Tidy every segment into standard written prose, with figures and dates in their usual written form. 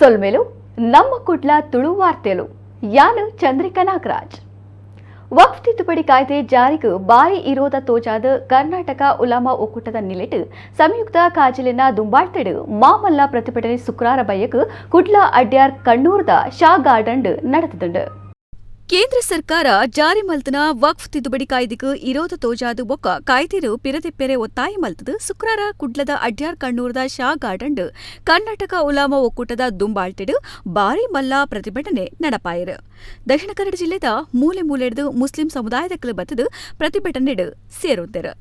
ಸೊಲ್ಮೆಲು ನಮ್ಮ ಕುಡ್ಲ ತುಳು ವಾರ್ತೆಲು ಯಾನು ಚಂದ್ರಿಕಾ ನಾಗರಾಜ್. ವಕ್ಫ್ ತಿದ್ದುಪಡಿ ಕಾಯ್ದೆ ಜಾರಿಗೂ ಭಾರಿ ಇರೋದ ತೋಜಾದ ಕರ್ನಾಟಕ ಉಲಾಮಾ ಒಕ್ಕೂಟದ ನಿಲೆಟ್ ಸಂಯುಕ್ತ ಕಾಜಿಲಿನ ದುಂಬಾಳ್ತೆಡು ಮಾಮಲ್ಲ ಪ್ರತಿಭಟನೆ ಶುಕ್ರಾರ ಬಯ್ಯಕ್ ಕುಡ್ಲ ಅಡ್ಯಾರ್ ಕಣ್ಣೂರ್ದ ಶಾ ಗಾರ್ಡನ್ ನಡೆದುಂಡು. ಕೇಂದ್ರ ಸರ್ಕಾರ ಜಾರಿ ಮಲ್ತನ ವಕ್ಫ್ ತಿದ್ದುಪಡಿ ಕಾಯ್ದೆಗ್ ಇರೋದ ತೋಜಾದು ಬೊಕ್ಕ ಕಾಯ್ದೆರು ಪಿರದೆಪ್ಪೆರೆ ಒತ್ತಾಯ ಮಲ್ತದು ಶುಕ್ರಾರ ಕುಡ್ಲದ ಅಡ್ಯಾರ್ ಕಣ್ಣೂರ್ದ ಶಾ ಗಾರ್ಡನ್ ಕರ್ನಾಟಕ ಉಲಾಮ ಒಕ್ಕೂಟದ ದುಂಬಾಳ್ತೆಡು ಭಾರಿ ಮಲ್ಲ ಪ್ರತಿಭಟನೆ ನಡಪಾಯರು. ದಕ್ಷಿಣ ಕನ್ನಡ ಜಿಲ್ಲೆದ ಮೂಲೆ ಮೂಲೆಡ್ದು ಮುಸ್ಲಿಂ ಸಮುದಾಯದಕ್ಲು ಬತ್ತದು ಪ್ರತಿಭಟನೆಡು ಸೇರೊಂದೆರು.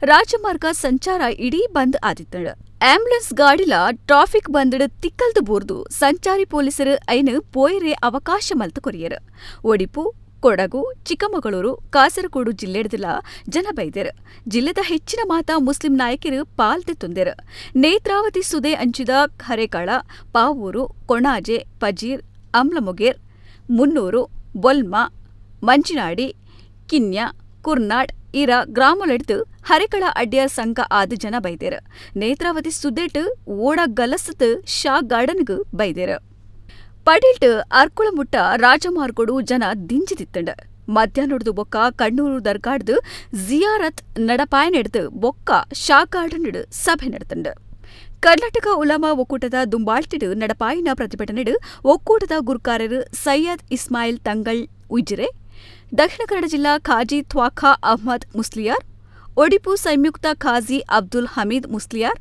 ರಾಜಮಾರ್ಗ ಸಂಚಾರ ಇಡೀ ಬಂದ್ ಆದಿತ್ತಂಡು. ಆಂಬ್ಯುಲೆನ್ಸ್ ಗಾಡಿಲ ಟ್ರಾಫಿಕ್ ಬಂದ್ಡ್ ತಿಕ್ಕಲ್ದು ಬೂರ್ದು ಸಂಚಾರಿ ಪೊಲೀಸರು ಐನು ಪೋಯರೆ ಅವಕಾಶ ಮಲ್ತು ಕೊರಿಯರು. ಒಡಿಪು, ಕೊಡಗು, ಚಿಕ್ಕಮಗಳೂರು, ಕಾಸರಗೋಡು ಜಿಲ್ಲೆಡ್ದಲ ಜನ ಬೈದೆರು. ಜಿಲ್ಲೆದ ಹೆಚ್ಚಿನ ಮಾತ ಮುಸ್ಲಿಂ ನಾಯಕರು ಪಾಲ್ದೆ ತುಂದೆರು. ನೇತ್ರಾವತಿ ಸುದೆ ಅಂಚಿದ ಹರೇಕಳ, ಪಾವೂರು, ಕೊಣಾಜೆ, ಪಜೀರ್, ಅಮ್ಲಮೊಗೇರ್, ಮುನ್ನೂರು, ಬೊಲ್ಮ, ಮಂಚಿನಾಡಿ, ಕಿನ್ಯ, ಕುರ್ನಾಡ್ ಇರ ಗ್ರಾಮಲೆಡ್ದು ಹರೇಕಳ ಅಡ್ಯಾರ್ ಸಂಘ ಆದ್ ಜನ ಬೈದೆರು. ನೇತ್ರಾವತಿ ಸುದೆಟ್ ಓಡ ಗಲಸತ್ ಶಾ ಗಾರ್ಡನ್ಗ್ ಬೈದೆರು. ಪಡೀಲ್ಟ್ ಅರ್ಕುಳಮುಟ್ಟ ರಾಜಮಾರ್ಗೊಡು ಜನ ದಿಂಜಿದಿತ್ತಂಡ್. ಮಧ್ಯಾಹ್ನಡ್ದು ಬೊಕ್ಕ ಕಣ್ಣೂರು ದರ್ಗಾಡ್ದು ಜಿಯಾರತ್ ನಡಪಾಯನೆಡ್ದು ಬೊಕ್ಕ ಶಾ ಗಾರ್ಡನ್ ಸಭೆ ನಡೆತಂಡ್. ಕರ್ನಾಟಕ ಉಲಮಾ ಒಕ್ಕೂಟದ ದುಂಬಾಳ್ತಿಡು ನಡಪಾಯಿನ ಪ್ರತಿಭಟನೆಡು ಒಕ್ಕೂಟದ ಗುರ್ಕಾರರು ಸೈಯದ್ ಇಸ್ಮಾಯಿಲ್ ತಂಗಳ್ ಉಜ್ರೆ, ದಕ್ಷಿಣ ಕನ್ನಡ ಜಿಲ್ಲಾ ಖಾಜಿ ತ್ವಾಖಾ ಅಹ್ಮದ್ ಮುಸ್ಲಿಯಾರ್, ಒಡಿಪು ಸಂಯುಕ್ತ ಖಾಜಿ ಅಬ್ದುಲ್ ಹಮೀದ್ ಮುಸ್ಲಿಯಾರ್,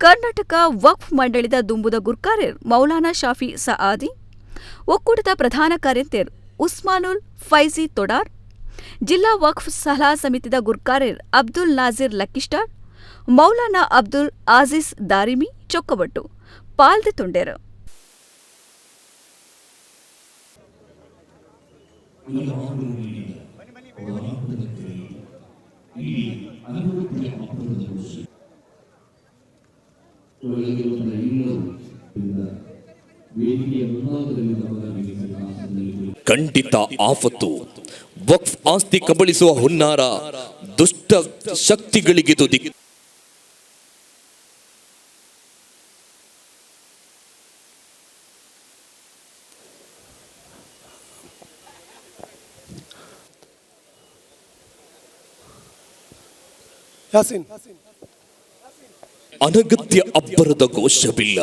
ಕರ್ನಾಟಕ ವಕ್ಫ್ ಮಂಡಳಿದ ದುಂಬುದ ಗುರ್ಕಾರೆರ್ ಮೌಲಾನಾ ಶಾಫಿ ಸಆದಿ, ಒಕ್ಕೂಟದ ಪ್ರಧಾನ ಕಾರ್ಯಂತೆರ್ ಉಸ್ಮಾನುಲ್ ಫೈಜಿ ತೊಡಾರ್, ಜಿಲ್ಲಾ ವಕ್ಫ್ ಸಲಹಾ ಸಮಿತಿದ ಗುರ್ಕಾರೆರ್ ಅಬ್ದುಲ್ ನಾಜಿರ್ ಲಕ್ಕಿಸ್ಟಾರ್, ಮೌಲಾನಾ ಅಬ್ದುಲ್ ಆಜೀಸ್ ದಾರಿಮಿ ಚೊಕ್ಕಬಟ್ಟು ಪಾಲ್ದೆ ತುಂಡೇರು. ಖಂಡಿತ ಆಫತ್ತು. ವಕ್ಫ್ ಆಸ್ತಿ ಕಬಳಿಸುವ ಹುನ್ನಾರ ದುಷ್ಟ ಶಕ್ತಿಗಳಿಗಿದು ದಿಕ್ಕು. ಯಾಸಿನ್. ಅನಗತ್ಯ ಅಬ್ಬರದ ಘೋಷವಿಲ್ಲ.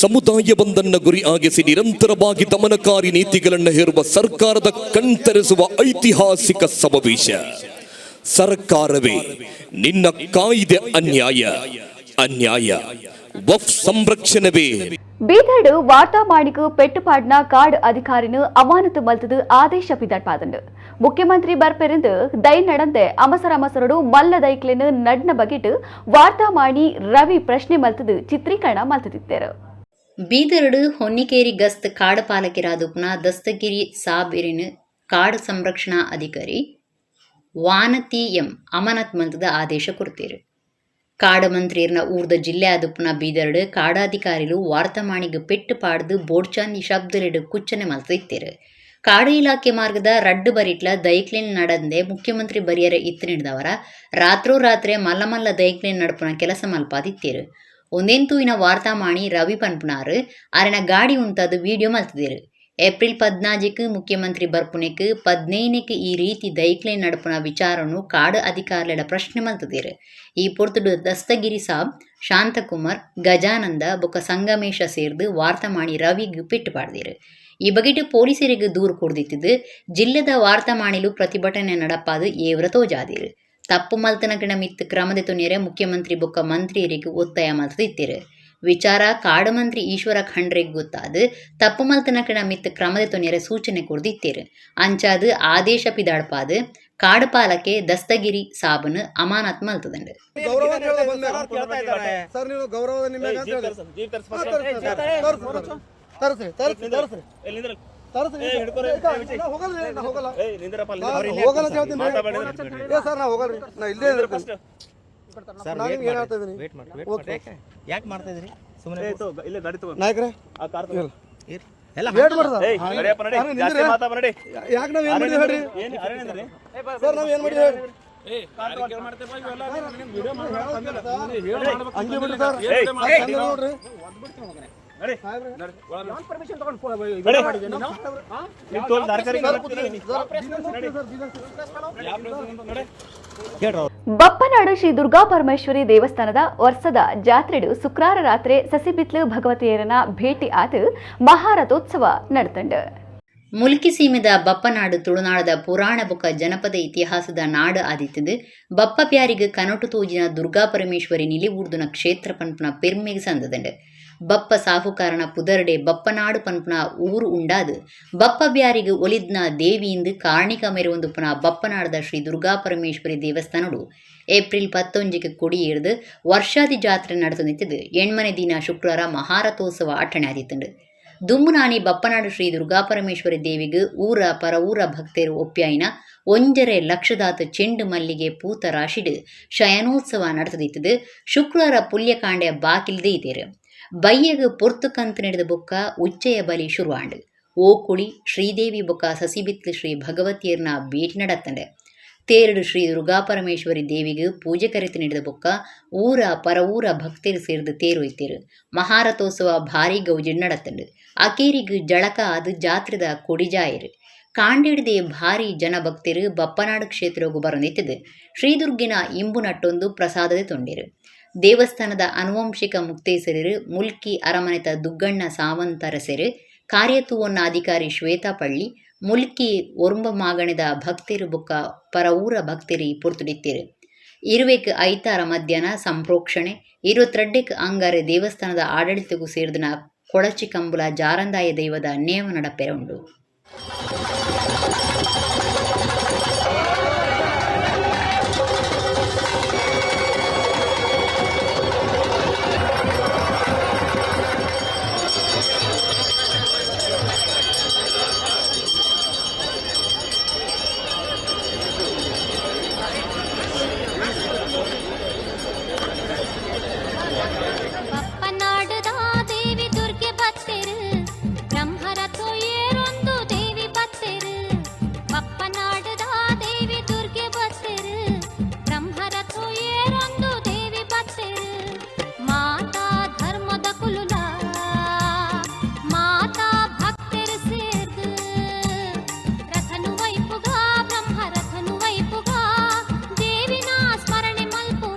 ಸಮುದಾಯವೊಂದನ್ನ ಗುರಿ ಆಗಿಸಿ ನಿರಂತರವಾಗಿ ದಮನಕಾರಿ ನೀತಿಗಳನ್ನು ಹೇರುವ ಸರ್ಕಾರದ ಕಣ್ತರಿಸುವ ಐತಿಹಾಸಿಕ ಸಮಾವೇಶ. ಸರ್ಕಾರವೇ ನಿನ್ನ ಕಾಯ್ದೆ ಅನ್ಯಾಯ ಅನ್ಯಾಯ, ವಫ್ ಸಂರಕ್ಷಣವೇ. ಬೀದರ್ಡ್ ವಾರ್ತಾ ಮಾಣಿಕ್ ಪೆಟ್ಟುಪಾಡ್ನ ಕಾರ್ಡ್ ಅಧಿಕಾರಿನ ಅಮಾನತು ಮಲ್ತದು ಆದೇಶ ಪಿದಡ್ಪಾದಂಡು. ಮುಖ್ಯಮಂತ್ರಿ ಬರ್ಪೆರೆಂದು ದೈ ನಡಂದೆ ಅಮಸರ ಅಮಸರಡು ಮಲ್ಲ ದೈಕ್ಲೆನ್ ನಡ್ನ ಬಗೆಟ್ ವಾರ್ತಾಮಾಣಿ ರವಿ ಪ್ರಶ್ನೆ ಮಲ್ತದು ಚಿತ್ರೀಕರಣ ಮಲ್ತದಿತ್ತೇರು. ಬೀದರ್ಡು ಹೊನ್ನಿಕೇರಿ ಗಸ್ತ್ ಕಾಡು ಪಾಲಕಿರಾದುಪ್ನ ದಸ್ತಗಿರಿ ಸಾಬಿರಿನ್ ಕಾಡು ಸಂರಕ್ಷಣಾ ಅಧಿಕಾರಿ ವಾನತಿ ಎಂ ಅಮಾನತ್ ಮಲ್ತದ ಆದೇಶ ಕೊಡ್ತೀರು. ಕಾಡು ಮಂತ್ರಿಯರ್ನ ಊರ್ದ ಜಿಲ್ಲೆ ಆದುಪ್ನ ಬೀದರ್ಡು ಕಾಡಾಧಿಕಾರಿಲು ವಾರ್ತಮಾಣಿಗ್ ಪೆಟ್ಟು ಪಾಡ್ದು ಬೋಡ್ಚಾಂದಿ ಶಬ್ದಲೆಡು ಕುಚ್ಚನೆ ಮಲ್ತಿತ್ತೇರು. ಕಾಡು ಇಲಾಖೆ ಮಾರ್ಗದ ರಡ್ಡು ಬರಿಟ್ಲ ದೈಕ್ಲಿನ್ ನಡಂದೆ ಮುಖ್ಯಮಂತ್ರಿ ಬರಿಯರ ಇತ್ತು ನೀಡಿದವರ ರಾತ್ರೋ ರಾತ್ರೆ ಮಲ್ಲ ಮಲ್ಲ ದೈಕ್ಲಿನ್ ನಡಪುನ ಕೆಲಸ ಮಲ್ಪಾದಿತ್ತೇರು. ಒಂದೆಂತೂಯಿನ ವಾರ್ತಾಮಾಣಿ ರವಿ ಪನ್ಪುನಾರು ಅರೆನ ಗಾಡಿ ಉಂತಾದು ವಿಡಿಯೋ ಮಲ್ತಿದೇರು. ಏಪ್ರಿಲ್ 14ಕ್ಕೆ ಮುಖ್ಯಮಂತ್ರಿ ಬರ್ಪುನೆಕ್ 15ಕ್ಕೆ ಈ ರೀತಿ ದೈಕ್ಲಿನ್ ನಡಪುನ ವಿಚಾರನು ಕಾಡು ಅಧಿಕಾರಿಗಳ ಪ್ರಶ್ನೆ ಮಲ್ತದೇರು. ಈ ಪೊರ್ತುಡು ದಸ್ತಗಿರಿ ಸಾಬ್, ಶಾಂತಕುಮಾರ್, ಗಜಾನಂದ ಬೊಕ್ಕ ಸಂಗಮೇಶ ಸೇರ್ದು ವಾರ್ತಾಮಾಣಿ ರವಿಗ್ ಪೆಟ್ಟು ಪಾಡ್ದೇರು. ಈ ಬಗೆಟ್ ಪೊಲೀಸರಿಗೆ ದೂರು ಕೊಡ್ದಿತ್ತಿದ್ದು ಜಿಲ್ಲೆದ ವಾರ್ತಾಮಾಣಿಲು ಪ್ರತಿಭಟನೆ ನಡಪಾದು ಏವ್ರ ತೋಜಾದಿರು. ತಪ್ಪು ಮಲ್ತನಕಣ ಮಿತ್ತು ಕ್ರಮದ ತುನಿಯರೆ ಮುಖ್ಯಮಂತ್ರಿ ಬೊಕ್ಕ ಮಂತ್ರಿಯರಿಗೆ ಒತ್ತಾಯ ಮಲ್ತದಿತ್ತಿರು. ವಿಚಾರ ಕಾಡು ಮಂತ್ರಿ ಈಶ್ವರ ಖಂಡ್ರೆಗ್ ಗೊತ್ತಾದು ತಪ್ಪು ಮಲ್ತನಕಣ ಮಿತ್ತು ಕ್ರಮದ ತುನಿಯರೆ ಸೂಚನೆ ಕೊಡ್ದಿತ್ತಿರು. ಅಂಚಾದು ಆದೇಶ ಪಿದಾಡ್ಪಾದು ಕಾಡು ಪಾಲಕೆ ದಸ್ತಗಿರಿ ಸಾಬನು ಅಮಾನತ್ ಮಲ್ತದಂಡು. ಗೌರವ ಅಂತ ಹೇಳೋದು ಬಂದ್ಮೇಲೆ ಸರ್ ನೀವು ಗೌರವದ ನಿಮ್ಮ ಮ್ಯಾಗ ಅಂತ ಹೇಳಿ. ಹಾ, ತರ್ಸಿ, ತರ್ಸಿ, ತರ್ಸಿ, ತರ್ಸಿ, ತರ್ಸಿ. ನಾ ಹೋಗಲ್ರಿ, ನಾ ಹೋಗಲ್ಲ. ನಾ ಹೋಗಲ್ಲ ಅಂತ ಹೇಳ್ತೀನಿ ರೀ. ಏ ಸರ್, ನಾ ಹೋಗಲ್ರಿ, ನಾ ಇಲ್ಲೇ ಇರ್ತೀನಿ. ಸರ್ ನಾ ನಿಮ್ಗೆ ಏನ್ ಹೇಳ್ತಾ ಇದೀನಿ? ವೇಟ್ ಮಾಡಿ, ವೇಟ್ ಓಕೆ. ಮಾಡಿ. ಯಾಕೆ ಮಾಡ್ತಾ ಇದ್ರಿ ಸುಮ್ಮನೆ? ನಾಯಕ್ರೆ, ಎಲ್ಲ ವೇಟ್ ಮಾಡಿ ಸರ್. ಅರೆ, ನಿಂದ್ರಿ. ಯಾಕೆ ನಾವ್ ಏನ್ ಮಾಡಿದ್ವಿ ಹೇಳ್ರಿ ಸರ್, ನಾವ್ ಏನ್ ಮಾಡಿದ್ವಿ ಹೇಳ್ರಿ. ಹಂಗೆ ಬಿಡ್ರಿ ಸರ್, ಹಂಗೆ ನೋಡ್ರಿ. ಪರ್ಮಿಷನ್ ತಗೊಂಡು ಮಾಡಿದ್ಯಾ ನೀನು? ಹಾ? ಬಪ್ಪನಾಡು ಶ್ರೀ ದುರ್ಗಾ ಪರಮೇಶ್ವರಿ ದೇವಸ್ಥಾನದ ವರ್ಷದ ಜಾತ್ರೆಡು ಶುಕ್ರಾರ ರಾತ್ರಿ ಸಸಿಬಿತ್ಲು ಭಗವತಿಯರನ ಭೇಟಿ ಆದ ಮಹಾರಥೋತ್ಸವ ನಡೆತಂಡು. ಮುಲ್ಕಿ ಸೀಮೆದ ಬಪ್ಪನಾಡು ತುಳುನಾಡದ ಪುರಾಣ ಬೊಕ ಜನಪದ ಇತಿಹಾಸದ ನಾಡು ಆದಿತ್ತದು. ಬಪ್ಪ ಪ್ಯಾರಿಗ್ ಕನೊಟು ತೋಜಿನ ದುರ್ಗಾ ಪರಮೇಶ್ವರಿ ನಿಲಿವೂರ್ದುನ ಕ್ಷೇತ್ರ ಪನ್ಪುನ ಪೆರ್ಮೆಗ್ ಸಂದದಂಡು. ಬಪ್ಪ ಸಾಹುಕಾರನ ಪುದರ್ಡೆ ಬಪ್ಪನಾಡು ಪನ್ಪುನ ಊರು ಉಂಡಾದು ಬಪ್ಪ ಬ್ಯಾರಿಗ್ ಒಲಿದ್ನ ದೇವಿಯಿಂದ ಕಾರ್ಣಿಕ ಮೆರವೊಂದುಪ್ಪುನ ಬಪ್ಪನಾಡದ ಶ್ರೀ ದುರ್ಗಾ ಪರಮೇಶ್ವರಿ ದೇವಸ್ಥಾನಡು ಏಪ್ರಿಲ್ 19ಕ್ಕೆ ಕೊಡಿಯೇರ್ದು ವರ್ಷಾದಿ ಜಾತ್ರೆ ನಡೆದು ಎಣ್ಮನೆ ದಿನ ಶುಕ್ರವಾರ ಮಹಾರಥೋತ್ಸವ ಅಟ್ಟಣೆ ಆದಿತ್ತುಂಡು. ದುಂಬುನಾನಿ ಬಪ್ಪನಾಡು ಶ್ರೀ ದುರ್ಗಾಪರಮೇಶ್ವರಿ ದೇವಿಗ್ ಊರ ಪರ ಊರ ಭಕ್ತರು ಒಪ್ಪ್ಯಾಯಿನ 1.5 ಲಕ್ಷದಾತ್ ಚೆಂಡು ಮಲ್ಲಿಗೆ ಪೂತ ರಾಶಿಡ್ ಶಯನೋತ್ಸವ ನಡೆತದಿತ್ತದು. ಶುಕ್ರವಾರ ಪುಲ್ಯಕಾಂಡೆ ಬಾಕಿಲ್ದೇ ಇದ್ದೇರು. ಬಯ್ಯಗ್ ಪೊರ್ತು ಕಂತು ನಡೆದ ಬೊಕ್ಕ ಉಚ್ಚಯ ಬಲಿ ಶುರುವಾಂಡ್. ಓಕುಳಿ ಶ್ರೀದೇವಿ ಬೊಕ್ಕ ಸಸಿಬಿತ್ಲು ಶ್ರೀ ಭಗವತಿಯರ್ನ ಭೇಟಿ ನಡತ್ತಂಡೆ. ತೇರಡು ಶ್ರೀ ದುರ್ಗಾಪರಮೇಶ್ವರಿ ದೇವಿಗೆ ಪೂಜೆ ಕರೆತು ನೀಡಿದ ಬೊಕ್ಕ ಊರ ಪರ ಊರ ಭಕ್ತರು ಸೇರ್ದು ತೇರು ಒಯ್ತೇರು. ಮಹಾರಥೋತ್ಸವ ಭಾರಿ ಗೌಜಿಡ್ ನಡತ್ತಂಡು. ಅಕೇರಿಗ್ ಜಳಕ ಆದ್ ಜಾತ್ರೆದ ಕೊಡಿಜಾಯರು. ಕಾಂಡಿಡ್ದೆ ಭಾರಿ ಜನ ಭಕ್ತರು ಬಪ್ಪನಾಡು ಕ್ಷೇತ್ರಗು ಬರೊಂದಿತ್ತದು ಶ್ರೀದುರ್ಗಿನ ಇಂಬು ನಟ್ಟೊಂದು ಪ್ರಸಾದದ ತೊಂಡಿರು. ದೇವಸ್ಥಾನದ ಅನುವಂಶಿಕ ಮುಕ್ತೇಸರರು ಮುಲ್ಕಿ ಅರಮನೆತ ದುಗ್ಗಣ್ಣ ಸಾವಂತರಸೆರು, ಕಾರ್ಯತೂವನ್ನ ಅಧಿಕಾರಿ ಶ್ವೇತಾ ಪಳ್ಳಿ, ಮುಲ್ಕಿ ಒರ್ಂಬ ಮಾಗಣೆದ ಭಕ್ತರು ಬೊಕ್ಕ ಪರ ಊರ ಭಕ್ತರು ಪೊರ್ತುಡಿತ್ತೆರು. ಇರುವೆಕ್ ಐತಾರ ಮಧ್ಯಾಹ್ನ ಸಂಪ್ರೋಕ್ಷಣೆ, 22ಕ್ಕೆ ಅಂಗಾರೆ ದೇವಸ್ಥಾನದ ಆಡಳಿತಗೂ ಸೇರಿದನ ಕೊಳಚಿ ಕಂಬುಲ ಜಾರಂದಾಯ ದೈವದ ನೇಮ ನಡಪೆರೆ ಉಂಡು. ಬಪ್ಪನಾಡುದ ದೇವಿ ದುರ್ಗೆ ಬತ್ತೆರು, ಬ್ರಹ್ಮರಥೋ ಏರೊಂದು ದೇವಿ ಬತ್ತೆರು. ಬಪ್ಪನಾಡುದ ದೇವಿ ದುರ್ಗೆ ಬತ್ತೆರು, ಬ್ರಹ್ಮರಥೋ ಏರೊಂದು ದೇವಿ ಬತ್ತೆರು. ಮಾತಾ ಧರ್ಮದ ಕುಲುಲ ಮಾತಾ ಭಕ್ತರು ಸೇರ್ದು, ರಥನು ವೈಪುಗ ಬ್ರಹ್ಮರಥನು ವೈಪುಗ ದೇವಿನ ಸ್ಮರಣೆ ಮಲ್ಪುಗ.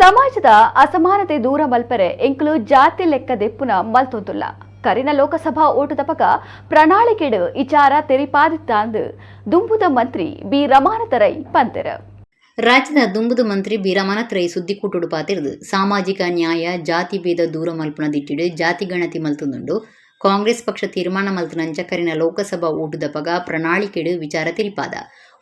ಸಮಾಜದ ಅಸಮಾನತೆ ದೂರ ಮಲ್ಪರೆ ಎಂಕುಲು ಜಾತಿ ಲೆಕ್ಕ ದೆಪ್ಪುನ ಮಲ್ತೊಂದುಲ್ಲ. ಕರಿನ ಲೋಕಸಭಾ ಓಟುದಪಗ ಪ್ರಣಾಳಿಕೆಡು ಇಚಾರ ತೆರಿಪಾದಿತ್ತಾಂದು ದುಂಬುದ ಮಂತ್ರಿ ಬಿ ರಮಾನಾಥ ರೈ ಪಂತೆರ್. ರಾಜ್ಯದ ದುಂಬುದು ಮಂತ್ರಿ ಬಿ ರಮಾನಾಥ ರೈ ಸುದ್ದಿಕೂಟುಡು ಪಾತೆರ್ದು ಸಾಮಾಜಿಕ ನ್ಯಾಯ ಜಾತಿ ಭೇದ ದೂರ ಮಲ್ಪುನ ದಿಟ್ಟಿಡು ಜಾತಿ ಗಣತಿ ಮಲ್ತೊಂದುಂಡು. ಕಾಂಗ್ರೆಸ್ ಪಕ್ಷ ತೀರ್ಮಾನ ಮಲ್ತನಂಚ ಕರಿನ ಲೋಕಸಭಾ ಓಟುದಪಗ ಪ್ರಣಾಳಿಕೆಡ್ ವಿಚಾರ ತೆರಿಪಾದ.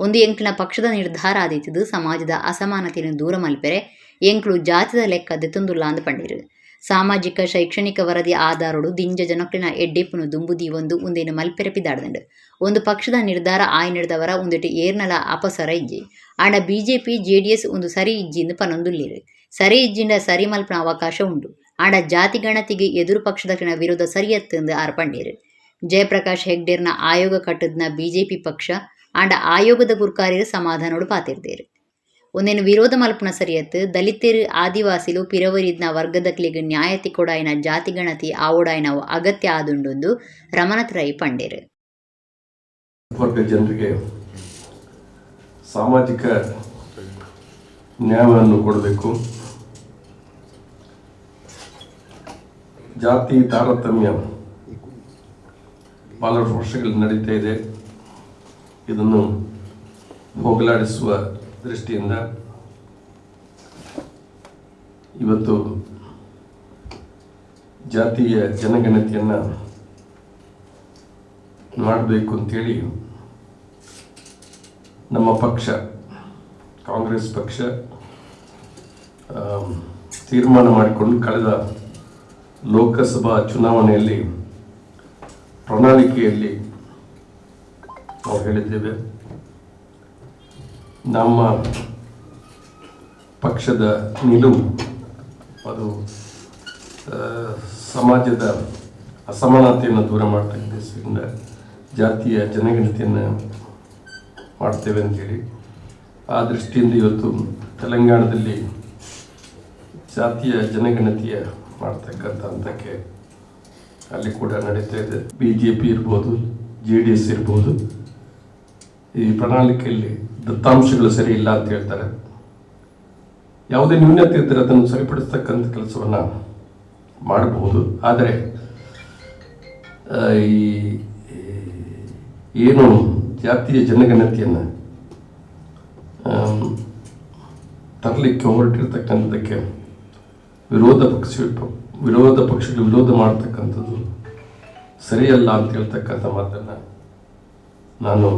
ಒಂದು ಎಂಕ್ಲಿನ ಪಕ್ಷದ ನಿರ್ಧಾರ ಆದಿತ್ತಿದು ಸಮಾಜದ ಅಸಮಾನತೆಯನ್ನು ದೂರ ಮಲ್ಪೆರೆ ಎಂಕ್ಲು ಜಾತಿದ ಲೆಕ್ಕ ದೆತ್ತೊಂದುಲ್ಲಾಂದ್ ಪಂಡೆರ್. ಸಾಮಾಜಿಕ ಶೈಕ್ಷಣಿಕ ವರದಿ ಆಧಾರೊಡು ದಿಂಜ ಜನಕ್ಲೆನ ಎಡ್ಡೆಪ್ಪುನು ದುಂಬು ದೀವೊಂದು ಉಂದೆನ್ ಮಲ್ಪೆರೆ ಪಿದಾಡ್ದ್ಂಡ್. ಒಂದು ಪಕ್ಷದ ನಿರ್ಧಾರ ಆಯಿನೆಡ್ದವರ ಉಂದೆಟ್ ಏರ್ನಲ ಅಪಸರ ಇಜ್ಜಿ. ಆಂಡ ಬಿಜೆಪಿ, ಜೆಡಿಎಸ್ ಉಂದು ಸರಿ ಇಜ್ಜಿಂದ್ ಪನೊಂದುಲ್ಲೆರ್. ಸರಿ ಇಜ್ಜಿಂಡ ಸರಿ ಮಲ್ಪುನ ಅವಕಾಶ ಉಂಡು. ಆಂಡ ಜಾತಿ ಗಣತಿಗ್ ಎದುರು ಪಕ್ಷದಕ್ಲೆನ ವಿರೋಧ ಸರಿಯತ್ತ್ ಆರ್ ಪಂಡೆರ್. ಜಯಪ್ರಕಾಶ್ ಹೆಗ್ಡೆರ್ನ ಆಯೋಗ ಕಟ್ಟುದ್ನ ಬಿಜೆಪಿ ಪಕ್ಷ ಆಂಡ ಆಯೋಗದ ಗುರ್ಕಾರೆರ್ ಸಮಾಧಾನೊಡು ಪಾತೆರ್ದೆರ್. ಉಂದೆನ್ ವಿರೋಧ ಮಲ್ಪುನ ಸರಿಯತ್ತ್. ದಲಿತೆರ್, ಆದಿವಾಸಿಲು, ಪಿರವರಿದ್ನ ವರ್ಗದಕ್ಲೆಗ್ ನ್ಯಾಯ ತಿಕ್ಕೊಡಾಯಿನ ಜಾತಿ ಗಣತಿ ಆವೊಡಾಯಿನವು ಅಗತ್ಯ ಆದುಂಡುಂದು ರಮಾನಾಥ ರೈ ಪಂಡೆರ್. ವರ್ಗ ಜನರಿಗೆ ಸಾಮಾಜಿಕ ನ್ಯಾಯವನ್ನು ಕೊಡಬೇಕು. ಜಾತಿ ತಾರತಮ್ಯ ಬಹಳಷ್ಟು ವರ್ಷಗಳು ನಡೀತಾ ಇದೆ. ಇದನ್ನು ಹೋಗಲಾಡಿಸುವ ದೃಷ್ಟಿಯಿಂದ ಇವತ್ತು ಜಾತಿಯ ಜನಗಣತಿಯನ್ನು ಮಾಡಬೇಕು ಅಂತೇಳಿ ನಮ್ಮ ಪಕ್ಷ, ಕಾಂಗ್ರೆಸ್ ಪಕ್ಷ ತೀರ್ಮಾನ ಮಾಡಿಕೊಂಡು ಕಳೆದ ಲೋಕಸಭಾ ಚುನಾವಣೆಯಲ್ಲಿ ಪ್ರಣಾಳಿಕೆಯಲ್ಲಿ ನಾವು ಹೇಳಿದ್ದೇವೆ. ನಮ್ಮ ಪಕ್ಷದ ನಿಲುವು ಅದು ಸಮಾಜದ ಅಸಮಾನತೆಯನ್ನು ದೂರ ಮಾಡ್ತಕ್ಕಂಥ ಜಾತಿಯ ಜನಗಣತಿಯನ್ನು ಮಾಡ್ತೇವೆ ಅಂತೇಳಿ. ಆ ದೃಷ್ಟಿಯಿಂದ ಇವತ್ತು ತೆಲಂಗಾಣದಲ್ಲಿ ಜಾತಿಯ ಜನಗಣತಿಯ ಮಾಡ್ತಕ್ಕಂಥ ಹಂತಕ್ಕೆ ಅಲ್ಲಿ ಕೂಡ ನಡೀತಾ ಇದೆ. ಬಿಜೆಪಿ ಇರ್ಬೋದು, ಜೆಡಿಎಸ್ ಇರ್ಬೋದು, ಈ ಪ್ರಣಾಳಿಕೆಯಲ್ಲಿ ದತ್ತಾಂಶಗಳು ಸರಿ ಇಲ್ಲ ಅಂತ ಹೇಳ್ತಾರೆ. ಯಾವುದೇ ನ್ಯೂನತೆ ಇದ್ದರೆ ಅದನ್ನು ಸರಿಪಡಿಸ್ತಕ್ಕಂಥ ಕೆಲಸವನ್ನು ಮಾಡಬಹುದು. ಆದರೆ ಈ ಏನು ಜಾತಿಯ ಜನಗಣತಿಯನ್ನು ತರಲಿಕ್ಕೆ ಹೊರಟಿರ್ತಕ್ಕಂಥದ್ದಕ್ಕೆ ವಿರೋಧ ಪಕ್ಷಗಳು ವಿರೋಧ ಮಾಡ್ತಕ್ಕಂಥದ್ದು ಸರಿಯಲ್ಲ ಅಂತ ಹೇಳ್ತಕ್ಕಂಥ ಮಾತನ್ನು ನಾನು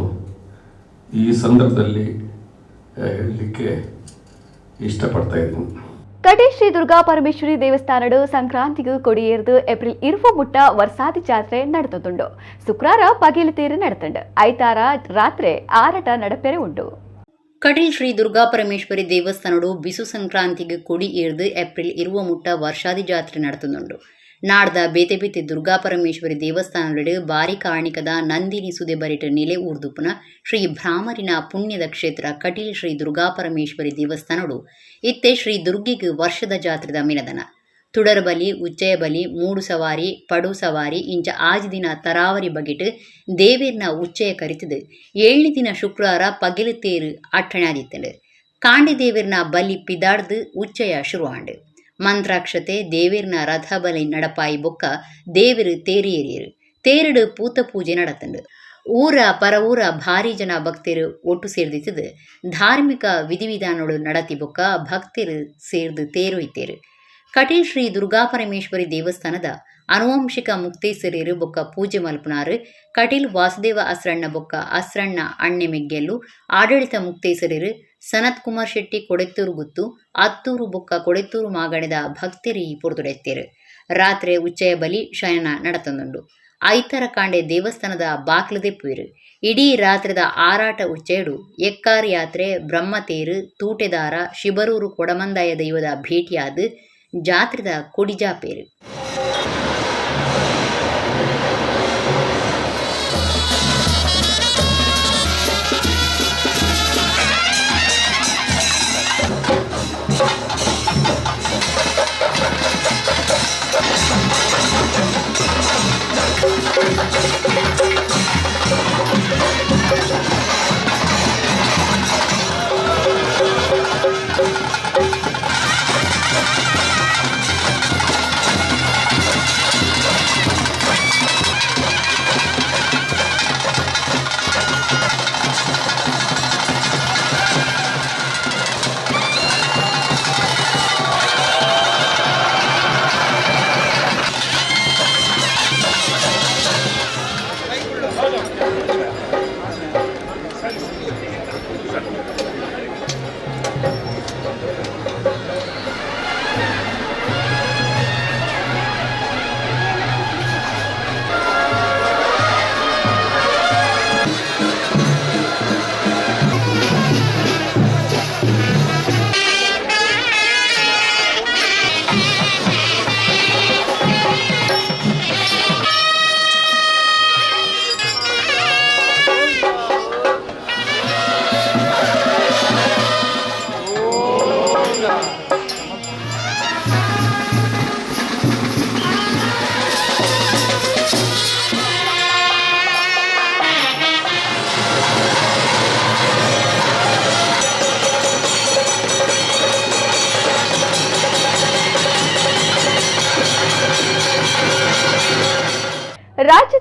ಈ ಸಂದರ್ಭದಲ್ಲಿ ಹೇಳಲಿಕ್ಕೆ ಇಷ್ಟಪಡ್ತಾ ಇದ್ದೀನಿ. ಕಟೀಲ್ ಶ್ರೀ ದುರ್ಗಾ ಪರಮೇಶ್ವರಿ ದೇವಸ್ಥಾನಡು ಸಂಕ್ರಾಂತಿಗೂ ಕೊಡಿಯೇರ್ದು ಏಪ್ರಿಲ್ 20 ಮುಟ್ಟ ವರ್ಸಾದಿ ಜಾತ್ರೆ ನಡೆದುಂಡು. ಶುಕ್ರಾರ ಪಗೇಲು ತೇರು ನಡೆತುಂಡು. ಐತಾರ ರಾತ್ರಿ ಆರಟ ನಡಪೆರೆ ಉಂಡು. ಕಟೀಲ್ ಶ್ರೀ ದುರ್ಗಾ ಪರಮೇಶ್ವರಿ ದೇವಸ್ಥಾನಡು ಬಿಸು ಸಂಕ್ರಾಂತಿಗೆ ಕೊಡಿ ಏರ್ದು ಏಪ್ರಿಲ್ 20 ಮುಟ್ಟ ವರ್ಷಾದಿ ಜಾತ್ರೆ ನಡೆತುಂಡು. ನಾಡ್ದ ಬೇತೆ ಬೇತೆ ದುರ್ಗಾ ಪರಮೇಶ್ವರಿ ದೇವಸ್ಥಾನಡು ಬಾರಿ ಕಾರಣಿಕದ ನಂದಿನಿ ಸುದೆ ಬರಿಟ ನೆಲೆ ಊರ್ದುಪುನ ಶ್ರೀ ಭ್ರಾಮರಿನ ಪುಣ್ಯದ ಕ್ಷೇತ್ರ ಕಟೀಲ್ ಶ್ರೀ ದುರ್ಗಾ ಪರಮೇಶ್ವರಿ ದೇವಸ್ಥಾನಡು ಇತ್ತೆ ಶ್ರೀ ದುರ್ಗೆಗ್ ವರ್ಷದ ಜಾತ್ರೆದ ಮಿನದನ. ತುಡರ್ ಬಲಿ, ಉಚ್ಚಯ ಬಲಿ, ಮೂಡು ಸವಾರಿ, ಪಡು ಸವಾರಿ ಇಂಚ ಆಜಿ ದಿನ ತರಾವರಿ ಬಗೆಟ್ ದೇವೇರ್ನ ಉಚ್ಚಯ ಕರಿತದು 7ನೇ ದಿನ ಶುಕ್ರವಾರ ಪಗೆಲು ತೇರು ಅಟ್ಟಣಾದಿತ್ತಂಡು. ಕಾಂಡಿ ದೇವೇರ್ನ ಬಲಿ ಪಿದಾಡ್ದು ಉಚ್ಚಯ ಶುರುವಾಂಡು. ಮಂತ್ರಾಕ್ಷತೆ ದೇವೇರ್ನ ರಥ ಬಲಿ ನಡಪಾಯಿ ಬೊಕ್ಕ ದೇವರು ತೇರಿಯೇರಿಯರು. ತೇರಡು ಪೂತ ಪೂಜೆ ನಡತಂಡು. ಊರ ಪರ ಊರ ಭಾರಿ ಜನ ಭಕ್ತರು ಒಟ್ಟು ಸೇರ್ದಿತ್ತದು. ಧಾರ್ಮಿಕ ವಿಧಿವಿಧಾನಗಳು ನಡತಿ ಬೊಕ್ಕ ಭಕ್ತರು ಸೇರ್ದು ತೇರು ಇತ್ತೇರು. ಕಟೀಲ್ ಶ್ರೀ ದುರ್ಗಾ ಪರಮೇಶ್ವರಿ ದೇವಸ್ಥಾನದ ಅನುವಂಶಿಕ ಮುಕ್ತೇಸರೇರು ಬೊಕ್ಕ ಪೂಜೆ ಮಲ್ಪುನಾರು ಕಟೀಲ್ ವಾಸುದೇವ ಅಸ್ರಣ್ಣ ಬೊಕ್ಕ ಅಸ್ರಣ್ಣ ಅಣ್ಣೆ ಮೆಗ್ಗೆಲ್ಲು ಆಡಳಿತ ಮುಕ್ತೇಸರೇರು ಸನತ್ ಕುಮಾರ್ ಶೆಟ್ಟಿ ಕೊಡೆತ್ತೂರು ಗುತ್ತು ಅತ್ತೂರು ಬೊಕ್ಕ ಕೊಡೆತ್ತೂರು ಮಾಗಣದ ಭಕ್ತರಿ ಪೊರ್ತುಡೆತ್ತೇರು. ರಾತ್ರಿ ಉಚ್ಚಯ ಬಲಿ ಶಯನ ನಡತಂದುಂಡು. ಐತರ ಕಾಂಡೆ ದೇವಸ್ಥಾನದ ಬಾಕ್ಲದೆಪ್ಪುವಿರು. ಇಡೀ ರಾತ್ರಿದ ಆರಾಟ ಉಚ್ಚಯಡು ಎಕ್ಕಾರ್ ಯಾತ್ರೆ, ಬ್ರಹ್ಮತೇರು, ತೂಟೆದಾರ, ಶಿಬರೂರು ಕೊಡಮಂದಾಯ ದೈವದ ಭೇಟಿಯಾದ ಜಾತ್ರೆದ ಕೊಡಿಜಾಪೇರು.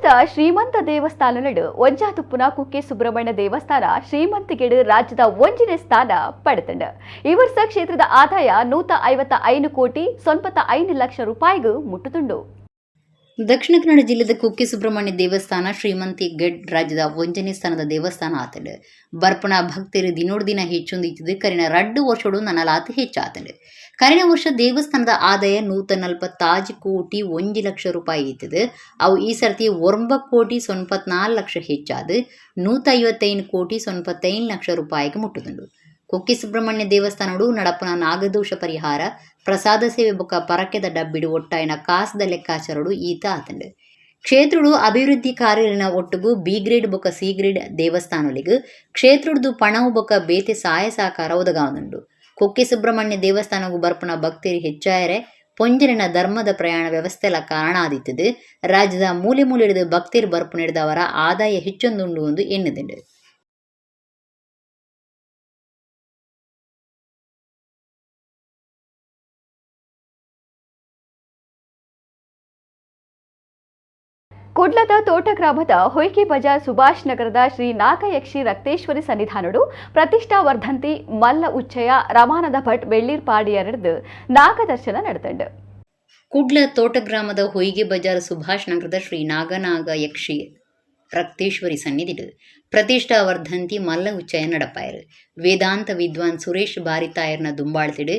ರಾಜ್ಯದ ಶ್ರೀಮಂತ ದೇವಸ್ಥಾನಲೆಡ್ ಒಂಜಾತುಪ್ಪುನ ಕುಕ್ಕೆ ಸುಬ್ರಹ್ಮಣ್ಯ ದೇವಸ್ಥಾನ ಶ್ರೀಮಂತಿಗೆಡು ರಾಜ್ಯದ ಒಂಜಿನೇ ಸ್ಥಾನ ಪಡೆತಂಡು. ಈ ವರ್ಷ ಕ್ಷೇತ್ರದ ಆದಾಯ 155 ಕೋಟಿ 95 ಲಕ್ಷ ರೂಪಾಯಿಗೂ ಮುಟ್ಟುತುಂಡು. ದಕ್ಷಿಣ ಕನ್ನಡ ಜಿಲ್ಲೆದ ಕುಕ್ಕೆ ಸುಬ್ರಹ್ಮಣ್ಯ ದೇವಸ್ಥಾನ ಶ್ರೀಮಂತಿ ಗಡ್ ರಾಜ್ಯದ ಒಂಜನೇ ಸ್ಥಾನದ ದೇವಸ್ಥಾನ ಆತಂಡು. ಬರ್ಪಣ ಭಕ್ತರು ದಿನೋಡ್ ದಿನ ಹೆಚ್ಚೊಂದಿತ್ತಿದ್ದು ಕರಿನ 2 ವರ್ಷಡು ನನಲಾತು ಹೆಚ್ಚಾತಂಡು. ಕರಿನ ವರ್ಷ ದೇವಸ್ಥಾನದ ಆದಾಯ 145 ಕೋಟಿ 1 ಲಕ್ಷ ರೂಪಾಯಿ ಇತ್ತದು. ಅವು ಈ ಸರ್ತಿ 9 ಕೋಟಿ 94 ಲಕ್ಷ ಹೆಚ್ಚಾದ 155 ಕೋಟಿ 95 ಲಕ್ಷ ರೂಪಾಯಿಗೆ ಮುಟ್ಟುದುಂಡು. ಕುಕ್ಕೆ ಸುಬ್ರಹ್ಮಣ್ಯ ದೇವಸ್ಥಾನಡು ನಡಪನ ನಾಗದೋಷ ಪರಿಹಾರ ಪ್ರಸಾದ ಸೇವೆ ಬೊಕ್ಕ ಪರಕೆದ ಡಬ್ಬಿಡು ಒಟ್ಟಾಯಿನ ಕಾಸ್ದ ಲೆಕ್ಕಾಚಾರಡು ಈತ ಆತಂಡು. ಕ್ಷೇತ್ರಡು ಅಭಿವೃದ್ಧಿ ಕಾರ್ಯಲಿನ ಒಟ್ಟುಗು ಬಿ ಗ್ರೇಡ್ ಬೊಕ್ಕ ಸಿ ಗ್ರೇಡ್ ದೇವಸ್ಥಾನಲಿಗು ಕ್ಷೇತ್ರಡ್ದು ಪಣವು ಬೊಕ್ಕ ಬೇತೆ ಸಹಾಯ ಸಹಕಾರ ಒದಗಾವನುಂಡು. ಕುಕ್ಕೆ ಸುಬ್ರಹ್ಮಣ್ಯ ದೇವಸ್ಥಾನಗೂ ಬರ್ಪಣ ಭಕ್ತರು ಹೆಚ್ಚಾಯರೆ ಪೊಂಜನಿನ ಧರ್ಮದ ಪ್ರಯಾಣ ವ್ಯವಸ್ಥೆಲ ಕಾರಣ ಆದಿತ್ತದು. ರಾಜ್ಯದ ಮೂಲೆ ಮೂಲೆ ಭಕ್ತರು ಬರ್ಪು ಹಿಡಿದವರ ಆದಾಯ ಹೆಚ್ಚೊಂದುಂಡು ಎಂದು ಎನ್ನುದುಂಡು. ಕುಡ್ಲದ ತೋಟ ಗ್ರಾಮದ ಹೊಯ್ಗೆ ಬಜಾರ್ ಸುಭಾಷ್ ನಗರದ ಶ್ರೀ ನಾಗಯಕ್ಷಿ ರಕ್ತೇಶ್ವರಿ ಸನ್ನಿಧಾನಡು ಪ್ರತಿಷ್ಠಾ ವರ್ಧಂತಿ ಮಲ್ಲ ಉಚ್ಚಯ ರಮಾನಂದ ಭಟ್ ಬೆಳ್ಳೀರ್ಪಾಡಿಯರದು ನಾಗದರ್ಶನ ನಡೆದಂಡು. ಕುಡ್ಲ ತೋಟ ಗ್ರಾಮದ ಹೊಯ್ಗೆ ಬಜಾರ್ ಸುಭಾಷ್ ನಗರದ ಶ್ರೀ ನಾಗನಾಗ ಯಕ್ಷಿ ರಕ್ತೇಶ್ವರಿ ಸನ್ನಿಧಿಡು ಪ್ರತಿಷ್ಠಾ ವರ್ಧಂತಿ ಮಲ್ಲ ಉಚ್ಚಯ ನಡಪಾಯರು. ವೇದಾಂತ ವಿದ್ವಾನ್ ಸುರೇಶ್ ಬಾರಿತಾಯರ್ನ ದುಂಬಾಳ್ತಿಡು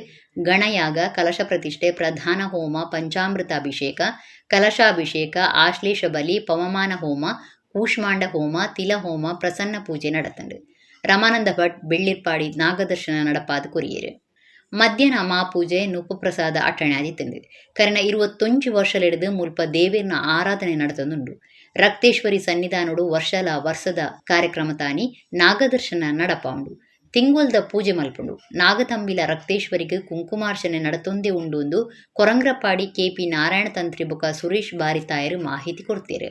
ಗಣಯಾಗ, ಕಲಶ ಪ್ರತಿಷ್ಠೆ, ಪ್ರಧಾನ ಹೋಮ, ಪಂಚಾಮೃತ ಅಭಿಷೇಕ, ಕಲಶಾಭಿಷೇಕ, ಆಶ್ಲೇಷ ಬಲಿ, ಪವಮಾನ ಹೋಮ, ಕೂಷ್ಮಾಂಡ ಹೋಮ, ತಿಲ ಹೋಮ, ಪ್ರಸನ್ನ ಪೂಜೆ ನಡತಂಡು. ರಮಾನಂದ ಭಟ್ ಬೆಳ್ಳಿರ್ಪಾಡಿ ನಾಗದರ್ಶನ ನಡಪಾದ ಕೊರಿಯರು. ಮಧ್ಯಾಹ್ನ ಮಾಪೂಜೆ ನುಪ್ಪು ಪ್ರಸಾದ ಅಟ್ಟಣೆ ಆದಿತ್ತಂಡು. ಕರಿನ 21 ವರ್ಷಲೆಡ್ದು ಮುಲ್ಪ ದೇವೇರ್ನ ಆರಾಧನೆ ನಡತಂದುಂಡು. ರಕ್ತೇಶ್ವರಿ ಸನ್ನಿಧಾನಡು ವರ್ಷಲ ವರ್ಷದ ಕಾರ್ಯಕ್ರಮ ತಾನಿ ನಾಗದರ್ಶನ ನಡಪಾಂಡು. ತಿಂಗೊಲ್ದ ಪೂಜೆ ಮಲ್ಪುಂಡು. ನಾಗತಂಬಿಲ ರಕ್ತೇಶ್ವರಿಗೆ ಕುಂಕುಮಾರ್ಚನೆ ನಡತೊಂದೇ ಉಂಡು ಎಂದು ಕೊರಂಗ್ರಪಾಡಿ ಕೆಪಿ ನಾರಾಯಣ ತಂತ್ರಿ ಬೊಕ ಸುರೇಶ್ ಬಾರಿತಾಯರು ಮಾಹಿತಿ ಕೊಡ್ತೇರು.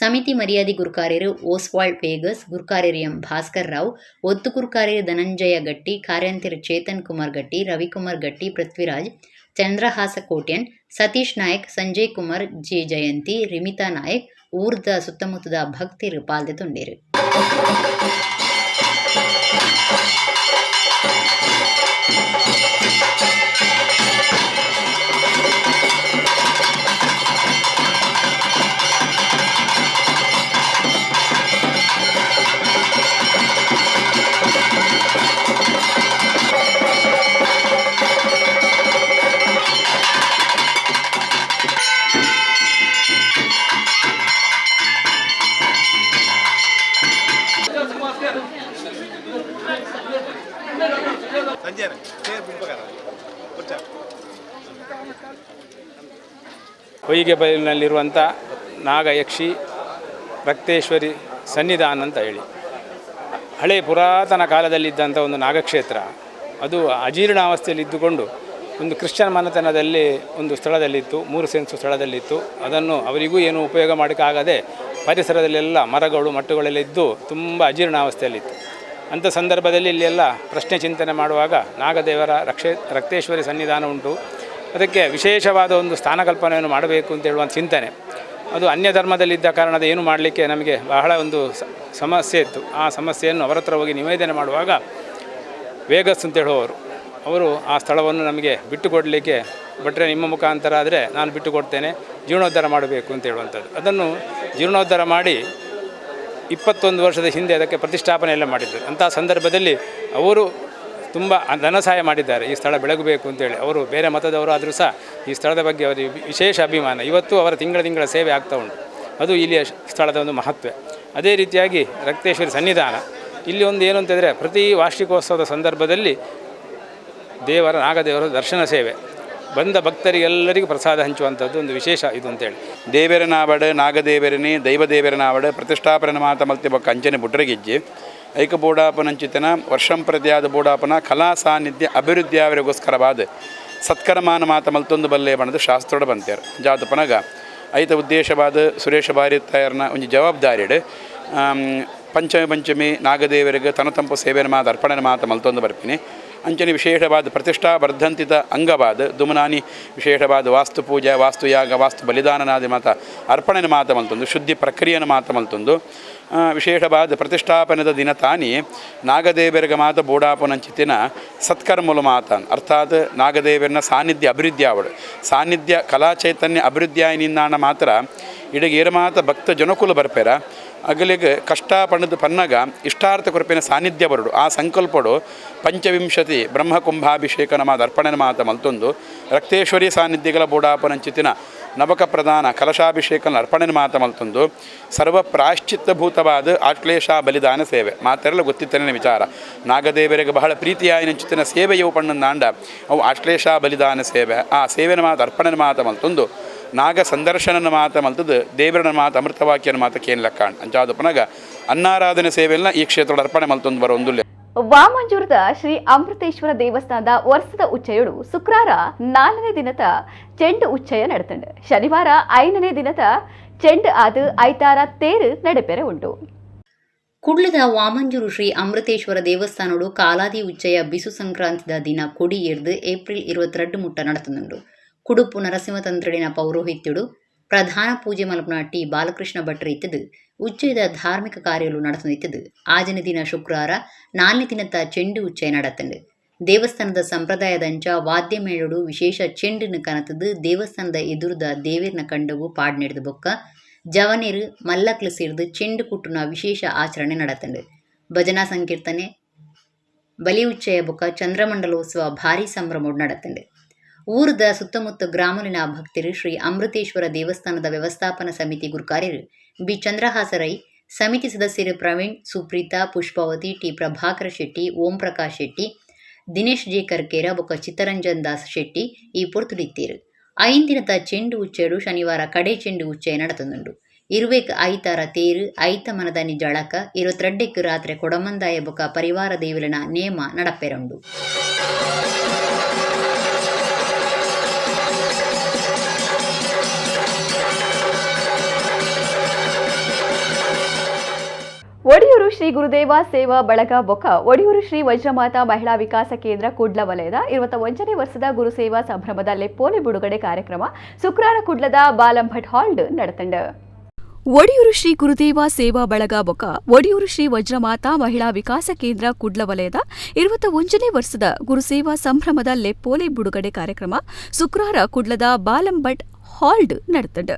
ಸಮಿತಿ ಮರ್ಯಾದೆ ಗುರುಕಾರ್ಯರು ಓಸ್ವಾಲ್ಡ್ ವೇಗಸ್, ಗುರುಕಾರ್ಯರು ಎಂ ಭಾಸ್ಕರ್ ರಾವ್, ಒತ್ತು ಗುರುಕಾರ್ಯರು ಧನಂಜಯ ಗಟ್ಟಿ, ಕಾರ್ಯಂತರು ಚೇತನ್ ಕುಮಾರ್ ಗಟ್ಟಿ, ರವಿಕುಮಾರ್ ಗಟ್ಟಿ, ಪೃಥ್ವಿರಾಜ್, ಚಂದ್ರಹಾಸ ಕೋಟ್ಯನ್, ಸತೀಶ್ ನಾಯಕ್, ಸಂಜಯ್ ಕುಮಾರ್, ಜೆ ಜಯಂತಿ, ರಿಮಿತಾ ನಾಯಕ್, ಊರ್ದ ಸುತ್ತಮುತ್ತದ ಭಕ್ತರು ಪಾಲ್ದೆ ತೊಂಡೇರು. ಹೊಯ್ಗೆ ಬಯಲಿನಲ್ಲಿರುವಂಥ ನಾಗಯಕ್ಷಿ ರಕ್ತೇಶ್ವರಿ ಸನ್ನಿಧಾನ ಅಂತ ಹೇಳಿ ಹಳೆ ಪುರಾತನ ಕಾಲದಲ್ಲಿದ್ದಂಥ ಒಂದು ನಾಗಕ್ಷೇತ್ರ. ಅದು ಅಜೀರ್ಣಾವಸ್ಥೆಯಲ್ಲಿ ಇದ್ದುಕೊಂಡು ಒಂದು ಕ್ರಿಶ್ಚಿಯನ್ ಮನೆತನದಲ್ಲಿ ಒಂದು ಸ್ಥಳದಲ್ಲಿತ್ತು, 3 ಸೆನ್ಸು ಸ್ಥಳದಲ್ಲಿತ್ತು. ಅದನ್ನು ಅವರಿಗೂ ಏನು ಉಪಯೋಗ ಮಾಡೋಕ್ಕಾಗದೆ ಪರಿಸರದಲ್ಲೆಲ್ಲ ಮರಗಳು ಮಟ್ಟುಗಳೆಲ್ಲ ಇದ್ದು ತುಂಬ ಅಜೀರ್ಣಾವಸ್ಥೆಯಲ್ಲಿತ್ತು. ಅಂಥ ಸಂದರ್ಭದಲ್ಲಿ ಇಲ್ಲೆಲ್ಲ ಪ್ರಶ್ನೆ ಚಿಂತನೆ ಮಾಡುವಾಗ ನಾಗದೇವರ ರಕ್ತೇಶ್ವರಿ ಸನ್ನಿಧಾನ ಉಂಟು, ಅದಕ್ಕೆ ವಿಶೇಷವಾದ ಒಂದು ಸ್ಥಾನಕಲ್ಪನೆಯನ್ನು ಮಾಡಬೇಕು ಅಂತ ಹೇಳುವ ಚಿಂತನೆ. ಅದು ಅನ್ಯ ಧರ್ಮದಲ್ಲಿದ್ದ ಕಾರಣದ ಏನು ಮಾಡಲಿಕ್ಕೆ ನಮಗೆ ಬಹಳ ಒಂದು ಸಮಸ್ಯೆ ಇತ್ತು. ಆ ಸಮಸ್ಯೆಯನ್ನು ಅವರ ಹತ್ರ ಹೋಗಿ ನಿವೇದನೆ ಮಾಡುವಾಗ ವೇಗಸ್ ಅಂತ ಹೇಳುವವರು ಅವರು ಆ ಸ್ಥಳವನ್ನು ನಮಗೆ ಬಿಟ್ಟುಕೊಡಲಿಕ್ಕೆ ಭಟ್ರೆ ನಿಮ್ಮ ಮುಖಾಂತರ ಆದರೆ ನಾನು ಬಿಟ್ಟುಕೊಡ್ತೇನೆ, ಜೀರ್ಣೋದ್ಧಾರ ಮಾಡಬೇಕು ಅಂತ ಹೇಳುವಂಥದ್ದು. ಅದನ್ನು ಜೀರ್ಣೋದ್ಧಾರ ಮಾಡಿ 21 ವರ್ಷದ ಹಿಂದೆ ಅದಕ್ಕೆ ಪ್ರತಿಷ್ಠಾಪನೆ ಎಲ್ಲ ಮಾಡಿದ್ದರು. ಅಂಥ ಸಂದರ್ಭದಲ್ಲಿ ಅವರು ತುಂಬ ಧನ ಸಹಾಯ ಮಾಡಿದ್ದಾರೆ ಈ ಸ್ಥಳ ಬೆಳಗಬೇಕು ಅಂತೇಳಿ. ಅವರು ಬೇರೆ ಮತದವರು ಆದರೂ ಸಹ ಈ ಸ್ಥಳದ ಬಗ್ಗೆ ಅವರಿಗೆ ವಿಶೇಷ ಅಭಿಮಾನ. ಇವತ್ತು ಅವರ ತಿಂಗಳ ತಿಂಗಳ ಸೇವೆ ಆಗ್ತಾ ಉಂಟು. ಅದು ಇಲ್ಲಿಯ ಸ್ಥಳದ ಒಂದು ಮಹತ್ವ. ಅದೇ ರೀತಿಯಾಗಿ ರಕ್ತೇಶ್ವರಿ ಸನ್ನಿಧಾನ ಇಲ್ಲಿ ಒಂದು ಏನು ಅಂತಂದರೆ ಪ್ರತಿ ವಾರ್ಷಿಕೋತ್ಸವದ ಸಂದರ್ಭದಲ್ಲಿ ದೇವರ ನಾಗದೇವರ ದರ್ಶನ ಸೇವೆ ಬಂದ ಭಕ್ತರಿಗೆಲ್ಲರಿಗೂ ಪ್ರಸಾದ ಹಂಚುವಂಥದ್ದು ಒಂದು ವಿಶೇಷ ಇದು ಅಂತೇಳಿ. ದೇವರನಾವಡು ನಾಗದೇವರನೇ ದೈವದೇವರನಾವಡು ಪ್ರತಿಷ್ಠಾಪನೆ ಮಾತ ಮಲ್ತಿ ಬೊಕ್ಕ ಅಂಚನೆ ಬುಡ್ರಗಿಜ್ಜಿ ಐಕ ಬೋಡಾಪನಂಚಿತನ ವರ್ಷಂಪ್ರತಿಯಾದ ಬೋಡಾಪನ ಕಲಾ ಸಾನ್ನಿಧ್ಯ ಅಭಿವೃದ್ಧಿಯಾವರಿಗೋಸ್ಕರವಾದ ಸತ್ಕರ್ಮಾನ ಮಾತ ಮಲ್ತೊಂದು ಬಲ್ಲೆ ಬಣದ ಶಾಸ್ತ್ರೋಡ ಬಂತೇರು ಜಾತ ಪನಗ ಐತ ಉದ್ದೇಶವಾದ ಸುರೇಶ ಬಾರಿತ್ತಾಯರ್ನ ಒಂಜಿ ಜವಾಬ್ದಾರಿಡು ಪಂಚಮಿ ಪಂಚಮಿ ನಾಗದೇವರಿಗೆ ತನತಂಪು ಸೇವೆನ ಮಾತು ಅರ್ಪಣೆ ಮಾತ ಮಲ್ತೊಂದು ಬರ್ಪಿನಿ. ಅಂಚನೆ ವಿಶೇಷವಾದ ಪ್ರತಿಷ್ಠಾ ವರ್ಧಂತಿತ ಅಂಗವಾದ ದುಮನಾನಿ ವಿಶೇಷವಾದ ವಾಸ್ತು ಪೂಜೆ, ವಾಸ್ತುಯಾಗ, ವಾಸ್ತು ಬಲಿದಾನನಾದಿ ಮಾತ ಅರ್ಪಣೆ ಮಾತ ಮಲ್ತೊಂದು, ಶುದ್ಧಿ ಪ್ರಕ್ರಿಯೆನ ಮಾತ ಮಲ್ತೊಂದು. ವಿಶೇಷವಾದ ಪ್ರತಿಷ್ಠಾಪನೆದ ದಿನ ತಾನಿ ನಾಗದೇವರಿಗೆ ಮಾತ ಬೋಡಾಪನಂಚಿತಿನ ಸತ್ಕರ್ಮಲು ಮಾತ, ಅರ್ಥಾತ್ ನಾಗದೇವರನ ಸಾನ್ನಿಧ್ಯ ಅಭಿವೃದ್ಧಿ ಆವಡು, ಸಾನ್ನಿಧ್ಯ ಕಲಾ ಚೈತನ್ಯ ಅಭಿವೃದ್ಧಿ ಆಯಿ ನಿನ್ನಾಣ ಮಾತ್ರ ಇಡೀ ಏರಮಾತ ಭಕ್ತ ಜನಕುಲು ಬರ್ಪೇರ ಅಗಲಿಗೆ ಕಷ್ಟ ಪಣದ ಪನ್ನಗ ಇಷ್ಟಾರ್ಥ ಕೃಪೆನ ಸಾನ್ನಿಧ್ಯ ಬರುಡು. ಆ ಸಂಕಲ್ಪಡು ಪಂಚವಿಂಶತಿ ಬ್ರಹ್ಮಕುಂಭಾಭಿಷೇಕ ನಮಾದ ಅರ್ಪಣೆ ಮಾತ ಮಲ್ತೊಂದು, ರಕ್ತೇಶ್ವರಿ ಸಾನ್ನಿಧ್ಯಗಳ ಬೋಡಾಪನಂಚಿತಿನ ನವಕ ಪ್ರಧಾನ ಕಲಶಾಭಿಷೇಕನ ಅರ್ಪಣೆ ಮಾತ ಮಲ್ತೊಂದು, ಸರ್ವ ಪ್ರಾಯಶ್ಚಿತ್ತಭೂತವಾದ ಆಶ್ಲೇಷ ಬಲಿದಾನ ಸೇವೆ ಮಾತೆಲ್ಲ ಗೊತ್ತಿತ್ತನೇ ವಿಚಾರ. ನಾಗದೇವರಿಗೆ ಬಹಳ ಪ್ರೀತಿಯಾಯಿನಂಚಿತಿನ ಸೇವೆಯು ಪಣ್ಣಂದಾಂಡ ಅವು ಆಶ್ಲೇಷ ಬಲಿದಾನ ಸೇವೆ. ಆ ಸೇವೆನ ಮಾತು ಅರ್ಪಣೆ ಮಾತ ಮಲ್ತೊಂದು, ನಾಗ ಸಂದರ್ಶನನ ಮಾತ ಮಲ್ತದ್ದು, ದೇವರನ ಮಾತು ಅಮೃತವಾಕ್ಯನ ಮಾತ ಕೇನ್ ಲಕ್ಕಾಣ್ ಅಂಚಾದ ಪುನಗ ಅನ್ನಾರಾಧನೆ ಸೇವೆಯನ್ನ ಈ ಕ್ಷೇತ್ರದ ಅರ್ಪಣೆ ಮಲ್ತೊಂದು ಬರೋ ಒಂದು. ವಾಮಂಜೂರದ ಶ್ರೀ ಅಮೃತೇಶ್ವರ ದೇವಸ್ಥಾನದ ವರ್ಷದ ಉಚ್ಚಯಡು ಶುಕ್ರವಾರ 4ನೇ ದಿನದ ಚೆಂಡು ಉಚ್ಚಯ ನಡೆತಂಡು. ಶನಿವಾರ 5ನೇ ದಿನದ ಚೆಂಡು ಆದ ಐತಾರ ತೇರು ನಡೆಪೆರೆ ಉಂಟು. ಕುಡ್ಲದ ವಾಮಂಜೂರು ಶ್ರೀ ಅಮೃತೇಶ್ವರ ದೇವಸ್ಥಾನಡು ಕಾಲಾದಿ ಉಚ್ಚಯ ಬಿಸು ಸಂಕ್ರಾಂತಿದ ದಿನ ಕೊಡಿ ಏರ್ದು ಏಪ್ರಿಲ್ 22 ಮುಟ್ಟ ನಡೆತುಂಡು. ಕುಡುಪು ನರಸಿಂಹತಂತ್ರಡಿನ ಪೌರೋಹಿತ್ಯುಡು ಪ್ರಧಾನ ಪೂಜೆ ಮಲ್ಪನ ಟಿ ಬಾಲಕೃಷ್ಣ ಭಟ್ರು ಇತ್ತದು ಉಚ್ಚಯದ ಧಾರ್ಮಿಕ ಕಾರ್ಯಗಳು ನಡೆಸುತ್ತಿದ್ದದು. ಆಜನ ದಿನ ಶುಕ್ರವಾರ 4ನೇ ದಿನದ ಚೆಂಡು ಉಚ್ಚಯ நடத்துண்டு. ದೇವಸ್ಥಾನದ ಸಂಪ್ರದಾಯದಂಚ ವಾದ್ಯ ಮೇಳಡು ವಿಶೇಷ ಚೆಂಡಿನ ಕನತದು ದೇವಸ್ಥಾನದ ಎದುರುದ ದೇವಿರ್ನ ಕಂಡವು ಪಾಡ್ ನಡೆದ ಬೊಕ್ಕ ಜವನೇರು ಮಲ್ಲಕ್ಲು ಸೇರ್ದು ಚೆಂಡು ಕುಟ್ಟುನ ವಿಶೇಷ ಆಚರಣೆ நடத்துண்டு. ಭಜನಾ ಸಂಕೀರ್ತನೆ, ಬಲಿ ಉಚ್ಚಯ ಬೊಕ್ಕ ಚಂದ್ರಮಂಡಲೋತ್ಸವ ಭಾರಿ ಸಂಭ್ರಮೋಡು நடத்துண்டு. ಊರದ ಸುತ್ತಮುತ್ತ ಗ್ರಾಮಲಿನ ಭಕ್ತರು ಶ್ರೀ ಅಮೃತೇಶ್ವರ ದೇವಸ್ಥಾನದ ವ್ಯವಸ್ಥಾಪನಾ ಸಮಿತಿ ಗುರುಕಾರ್ಯರು ಬಿ ಚಂದ್ರಹಾಸರೈ, ಸಮಿತಿ ಸದಸ್ಯರು ಪ್ರವೀಣ್, ಸುಪ್ರೀತಾ, ಪುಷ್ಪಾವತಿ, ಟಿ ಪ್ರಭಾಕರ ಶೆಟ್ಟಿ, ಓಂ ಪ್ರಕಾಶ್ ಶೆಟ್ಟಿ, ದಿನೇಶ್ ಜೆ ಕರ್ಕೇರ ಬೊಕ್ಕ ಚಿತ್ತರಂಜನ್ ದಾಸ್ ಶೆಟ್ಟಿ ಈ ಪೊರ್ತುಡಿತ್ತೀರು. 5 ದಿನದ ಚೆಂಡು ಉಚ್ಚಯಡು ಶನಿವಾರ ಕಡೆ ಚೆಂಡು ಉಚ್ಚಯ ನಡೆತುಂಡು. ಇರುವೆಕ್ ಐತಾರ ತೇರು, ಐತ ಮನದನಿ ಜಳಕ, 22ಕ್ಕೆ ರಾತ್ರಿ ಕೊಡಮಂದಾಯ ಬೊಕ್ಕ ಪರಿವಾರ ದೇವಲನ ನೇಮ ನಡಪೆರುಂಡು. ಒಡಿಯೂರು ಶ್ರೀ ಗುರುದೇವ ಸೇವಾ ಬಳಗ ಬೊಕ ಒಡಿಯೂರು ಶ್ರೀ ವಜ್ರಮಾತಾ ಮಹಿಳಾ ವಿಕಾಸ ಕೇಂದ್ರ ಕುಡ್ಲ ವಲಯದ 21ನೇ ವರ್ಷದ ಗುರುಸೇವಾ ಸಂಭ್ರಮದ ಲೆಪ್ಪೋಲೆ ಬಿಡುಗಡೆ ಕಾರ್ಯಕ್ರಮ ಶುಕ್ರವಾರ ಕುಡ್ಲದ ಬಾಲಂಭಟ್ ಹಾಲ್ ನಡೆತಂಡ. ಒಡಿಯೂರು ಶ್ರೀ ಗುರುದೇವ ಸೇವಾ ಬಳಗ ಬೊಕ ಒಡಿಯೂರು ಶ್ರೀ ವಜ್ರಮಾತಾ ಮಹಿಳಾ ವಿಕಾಸ ಕೇಂದ್ರ ಕುಡ್ಲ ವಲಯದ 21ನೇ ವರ್ಷದ ಗುರುಸೇವಾ ಸಂಭ್ರಮದ ಲೆಪ್ಪೋಲೆ ಬಿಡುಗಡೆ ಕಾರ್ಯಕ್ರಮ ಶುಕ್ರವಾರ ಕುಡ್ಲದ ಬಾಲಂಭಟ್ ಹಾಲ್ಡ್ ನಡೆತಂಡ.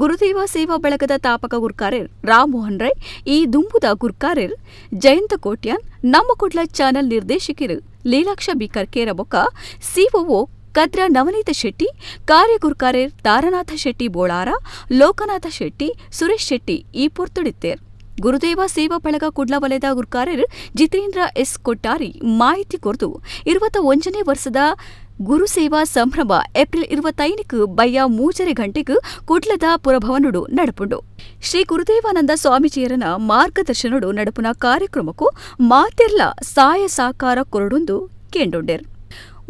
ಗುರುದೇವ ಸೇವಾ ಬಳಗದ ತಾಪಕ ಗುರ್ಕಾರೆರ್ ರಾಮಮೋಹನ್ ರೈ, ಈ ದುಂಬುದ ಗುರ್ಕಾರೆರ್ ಜಯಂತ ಕೋಟ್ಯಾನ್, ನಮ್ಮ ಕುಡ್ಲ ಚಾನೆಲ್ ನಿರ್ದೇಶಕರು ಲೀಲಾಕ್ಷ ಬಿ ಕರ್ಕೇರ ಬೊಕ್ಕ ಸಿಒಒ ಕದ್ರ ನವನೀತ ಶೆಟ್ಟಿ, ಕಾರ್ಯಗುರ್ಕಾರೆರ್ ತಾರನಾಥ ಶೆಟ್ಟಿ ಬೋಳಾರ, ಲೋಕನಾಥ ಶೆಟ್ಟಿ, ಸುರೇಶ್ ಶೆಟ್ಟಿ ಈ ಪೊರ್ತುಡಿತ್ತೇರ್. ಗುರುದೇವ ಸೇವಾ ಬಳಗ ಕುಡ್ಲ ವಲಯದ ಗುರ್ಕಾರೆರ್ ಜಿತೇಂದ್ರ ಎಸ್ ಕೊಟ್ಟಾರಿ ಮಾಹಿತಿ ಕೊರ್ದು 21ನೇ ವರ್ಷದ ಗುರುಸೇವಾ ಸಂಭ್ರಮ ಏಪ್ರಿಲ್ 25ಕ್ಕೆ ಬಯ್ಯ 3:30 ಗಂಟೆಗೆ ಕುಡ್ಲದ ಪುರಭವನುಡು ನಡಪುಂಡು. ಶ್ರೀ ಗುರುದೇವಾನಂದ ಸ್ವಾಮೀಜಿಯರನ ಮಾರ್ಗದರ್ಶನಡು ನಡಪುನ ಕಾರ್ಯಕ್ರಮಕ್ಕೂ ಮಾತೆರ್ಲ ಸಾಯ ಸಾಕಾರ ಕೊರಡುಂದು ಕೇಂಡೊಂಡೆರ್.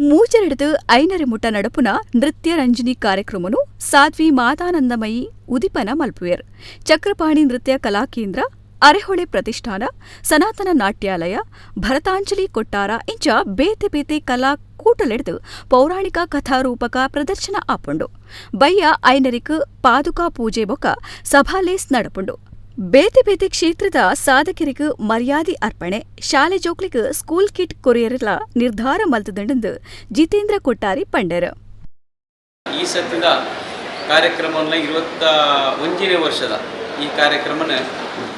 3:30 5:30 ಮುಟ್ಟ ನಡಪುನ ನೃತ್ಯ ರಂಜನಿ ಕಾರ್ಯಕ್ರಮನು ಸಾಧ್ವಿ ಮಾತಾನಂದಮಯಿ ಉದಿಪನ ಮಲ್ಪುವೆರ್. ಚಕ್ರಪಾಣಿ ನೃತ್ಯ ಕಲಾಕೇಂದ್ರ, ಅರೆಹೊಳೆ ಪ್ರತಿಷ್ಠಾನ, ಸನಾತನ ನಾಟ್ಯಾಲಯ, ಭರತಾಂಜಲಿ ಕೊಟ್ಟಾರ ಇಂಚ ಬೇತೆ ಬೇತೆ ಕಲಾ ಕೂಟಲೆಡ್ದು ಪೌರಾಣಿಕ ಕಥಾರೂಪಕ ಪ್ರದರ್ಶನ ಆಪುಂಡು. ಬಯ್ಯ 5:30ಕ್ಕೆ ಪಾದುಕಾ ಪೂಜೆ ಬೊಕ್ಕ ಸಭಾಲೇಸ್ ನಡಪುಂಡು. ಬೇತೆ ಬೇತೆ ಕ್ಷೇತ್ರದ ಸಾಧಕರಿಗೆ ಮರ್ಯಾದೆ ಅರ್ಪಣೆ, ಶಾಲೆ ಜೋಕ್ಲಿಗೆ ಸ್ಕೂಲ್ ಕಿಟ್ ಕೊರಿಯರ್ಲ ನಿರ್ಧಾರ ಮಲ್ತದಂಡು ಜಿತೇಂದ್ರ ಕೊಟ್ಟಾರಿ ಪಂಡರ್. ಈ ಸತ್ಯದ ಕಾರ್ಯಕ್ರಮವನ್ನು 21ನೇ ವರ್ಷದ ಈ ಕಾರ್ಯಕ್ರಮನ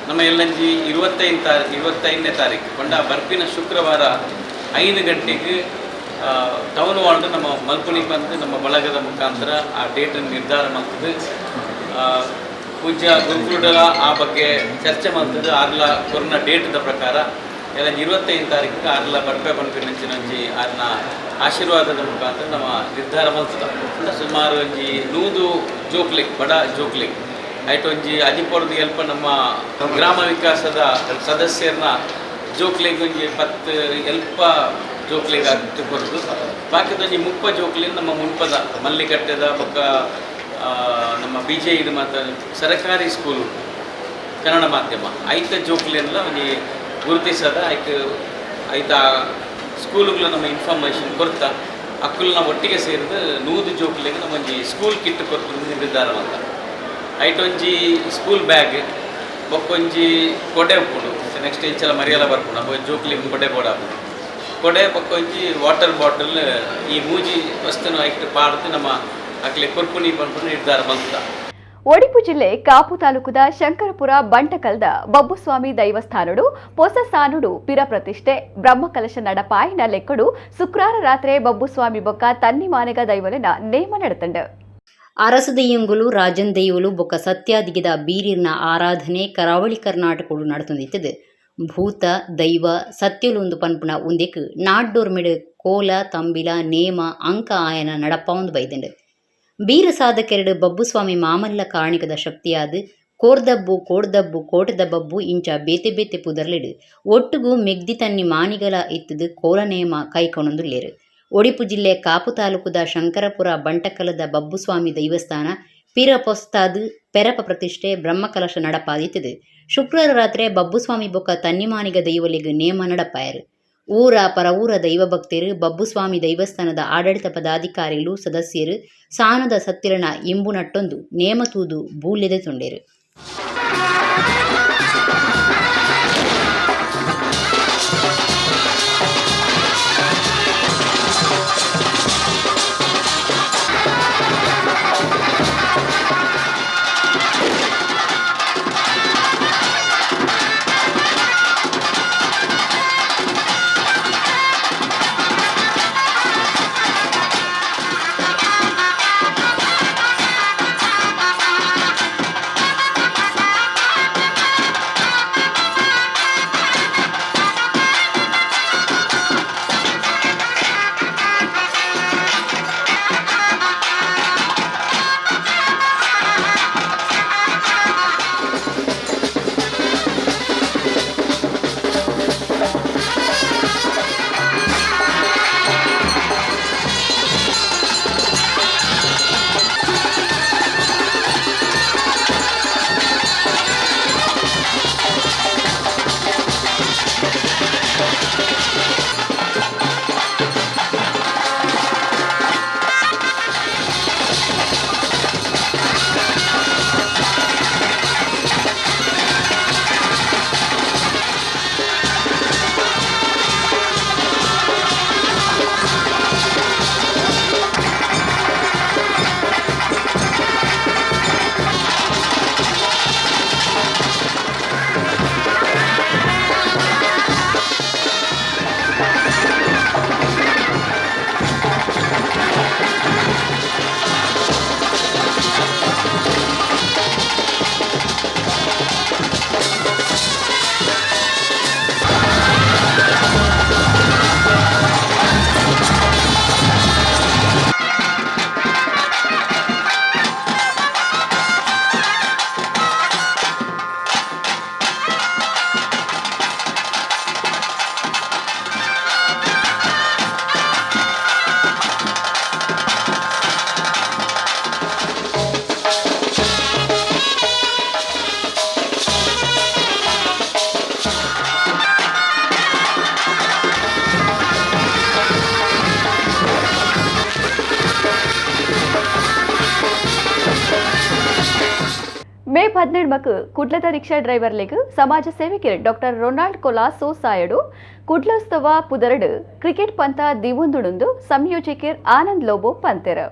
ನಮ್ಮ ಎಲ್ಲಂಜಿ 25ನೇ ತಾರೀಕು ಪಂಡ ಬರ್ಪಿನ ಶುಕ್ರವಾರ 5 ಗಂಟೆಗೆ ಟೌನ್ ವಾರ್ಡ್ ನಮ್ಮ ಮಲ್ಪುನಿ ಬಂದು ನಮ್ಮ ಬಳಗದ ಮುಖಾಂತರ ಆ ಡೇಟನ್ನು ನಿರ್ಧಾರ ಮಾಡ್ತದೆ. ಪೂಜ್ಯ ಗುರುಕುಲದ ಆ ಬಗ್ಗೆ ಚರ್ಚೆ ಮಾಡ್ತದೆ. ಆರ್ಲ ಕೊರೋನಾ ಡೇಟ್ದ ಪ್ರಕಾರ ಎಲ್ಲ 25 ತಾರೀಕಿಗೆ ಆರ್ಲ ಬರ್ಪೆ ಪನ್ಪಿನಂಚಿನಂಚಿ ಆರ್ನ ಆಶೀರ್ವಾದದ ಮುಖಾಂತರ ನಮ್ಮ ನಿರ್ಧಾರ ಮಾಡ್ತದೆ. ಸುಮಾರು ಒಂಜಿ 100 ಜೋಕ್ಲಿಗ್ ಬಡ ಜೋಕ್ಲಿಗ್ ಐಟ್ ಒಂಜಿ ಅಜಿಪೊರ್ದು ಎಲ್ಪ ನಮ್ಮ ಗ್ರಾಮ ವಿಕಾಸದ ಸದಸ್ಯರನ್ನ ಜೋಕ್ಲಿಗ್ ಒಂಜಿ 10 ಎಲ್ಪ ಜೋಕ್ಲಿಗ್ ಆಗ್ತು ಕೊರದು. ಬಾಕಿದೊಂಜಿ 30 ಜೋಕ್ಲಿ ನಮ್ಮ ಮುನ್ಪದ ಮಲ್ಲಿಕಟ್ಟೆದ ಬೊಕ್ಕ ನಮ್ಮ ಬಿ ಜೆ ಇದು ಮಾತ್ರ ಸರಕಾರಿ ಸ್ಕೂಲು ಕನ್ನಡ ಮಾಧ್ಯಮ ಐತ ಜೋಕ್ಲಿಯನ್ನೆಲ್ಲ ಒಂಜಿ ಗುರುತಿಸದ ಐಕ್ ಐತ ಸ್ಕೂಲುಗಳ ನಮ್ಮ ಇನ್ಫಾರ್ಮೇಷನ್ ಕೊರ್ತಾ ಅಕ್ಕುಲ್ನ ಒಟ್ಟಿಗೆ ಸೇರಿದು 100 ಜೋಕ್ಲೆಗ್ ನಮ್ಮ ಒಂಜಿ ಸ್ಕೂಲ್ ಕಿಟ್ ಕೊರ್ಪುನ ನಿರ್ಧಾರ ಮಲ್ತ. ಐಟ್ ಒಂಜಿ ಸ್ಕೂಲ್ ಬ್ಯಾಗ್ ಬೊಕ್ಕೊಂಜಿ ಕೊಡೆ ಉಪ್ಪುಂಡು. ನೆಕ್ಸ್ಟ್ ಇಂಚಲ ಮರಿಯಲ ಬರ್ಪುಂಡು, ಅವು ಜೋಕ್ಲೆಗ್ ಕೊಡೆ ಬೋಡಾಪುಂಡು. ಕೊಡೆ ಬೊಕ್ಕೊಂಜಿ ವಾಟರ್ ಬಾಟಲ್, ಈ ಮೂಜಿ ವಸ್ತುನು ಐಟ್ ಪಾಡ್ದು ನಮ್ಮ ಅಕ್ಲೆ ಕೊರ್ಪುನಿ ಪನ್ಪುನ ನಿರ್ಧಾರ ಮಲ್ತ. ಒಡಿಪು ಜಿಲ್ಲೆ ಕಾಪು ತಾಲೂಕುದ ಶಂಕರಪುರ ಬಂಟಕಲ್ದ ಬಬ್ಬುಸ್ವಾಮಿ ದೈವಸ್ಥಾನಡು ಪೊಸ ಸಾನುಡು ಪಿರ ಪ್ರತಿಷ್ಠೆ ಬ್ರಹ್ಮಕಲಶ ನಡಪಾಯಿನ ಲೆಕ್ಕಡು ಶುಕ್ರಾರ ರಾತ್ರಿ ಬಬ್ಬುಸ್ವಾಮಿ ಬೊಕ್ಕ ತನ್ನಿಮಾನೆಗ ದೈವಲೆನ ನೇಮ ನಡತಂಡು. ಅರಸು ದೆಯ್ಯಂಗುಲು, ರಾಜನ್ ದೆಯ್ಯುಲು ಬೊಕ್ಕ ಸತ್ಯಾದಿಗಿದ ಬೀರಿರ್ನ ಆರಾಧನೆ ಕರಾವಳಿ ಕರ್ನಾಟಕಡು ನಡತೊಂದಿತ್ತದು. ಭೂತ ದೈವ ಸತ್ಯಲುಂದು ಪನ್ಪುನ ಉಂದೆಕ್ ನಾಡ್ಡೋರ್ಮೆಡು ಕೋಲ ತಂಬಿಲ ನೇಮ ಅಂಕ ಆಯನ ನಡಪಾವೊಂದು ಬೈದುಂಡು. ಬೀರ ಸಾಧಕೆರಡು ಬಬ್ಬುಸ್ವಾಮಿ ಮಾಮಲ್ಲ ಕಾರಣಿಕದ ಶಕ್ತಿಯಾದ ಕೋರ್ದಬ್ಬು ಕೋಡ್ದಬ್ಬು ಕೋಟದ ಬಬ್ಬು ಇಂಚ ಬೇತೆ ಬೇತೆ ಪುದರ್ಲಿಡು ಒಟ್ಟುಗು ಮೆಗ್ದಿ ತನ್ನಿ ಮಾನಿಗಲ ಇತ್ತದು ಕೋಲನೇಮ ಕೈಕೊಣೊಂದುಲ್ಲೆರ್. ಒಡಿಪು ಜಿಲ್ಲೆ ಕಾಪು ತಾಲೂಕುದ ಶಂಕರಪುರ ಬಂಟಕಲದ ಬಬ್ಬುಸ್ವಾಮಿ ದೈವಸ್ಥಾನ ಪಿರ ಪೊಸ್ತಾದ್ ಪೆರಪ ಪ್ರತಿಷ್ಠೆ ಬ್ರಹ್ಮಕಲಶ ನಡಪಾದಿತ್ತದು. ಶುಕ್ರವಾರ ರಾತ್ರಿ ಬಬ್ಬುಸ್ವಾಮಿ ಬೊಕ್ಕ ತನ್ನಿಮಾನಿಗ ದೈವಲಿಗ್ ನೇಮ ನಡಪಾಯರು. ಊರ ಪರವೂರ ದೈವ ಭಕ್ತರು, ಬಬ್ಬುಸ್ವಾಮಿ ದೈವಸ್ಥಾನದ ಆಡಳಿತ ಪದಾಧಿಕಾರಿಗಳು, ಸದಸ್ಯರು ಸಾನದ ಸತ್ತಿರಣ ಇಂಬು ನಟ್ಟೊಂದು ನೇಮ ತೂದು ಬೂಲ್ಯದೆ ತೊಂಡೇರು. ಮೇ 17 ಕುಡ್ಲದ ರಿಕ್ಷಾ ಡ್ರೈವರ್ಲೆಗ್ ಸಮಾಜ ಸೇವಕರು ಡಾಕ್ಟರ್ ರೊನಾಲ್ಡ್ ಕೊಲಾಸೋ ಸಾಯಡು ಕುಡ್ಲೋತ್ಸವ ಪುದರಡು ಕ್ರಿಕೆಟ್ ಪಂತ ದಿವೊಂದುಡುಂದು ಸಂಯೋಜಕರ್ ಆನಂದ್ ಲೋಬೋ ಪಂತೆರ್.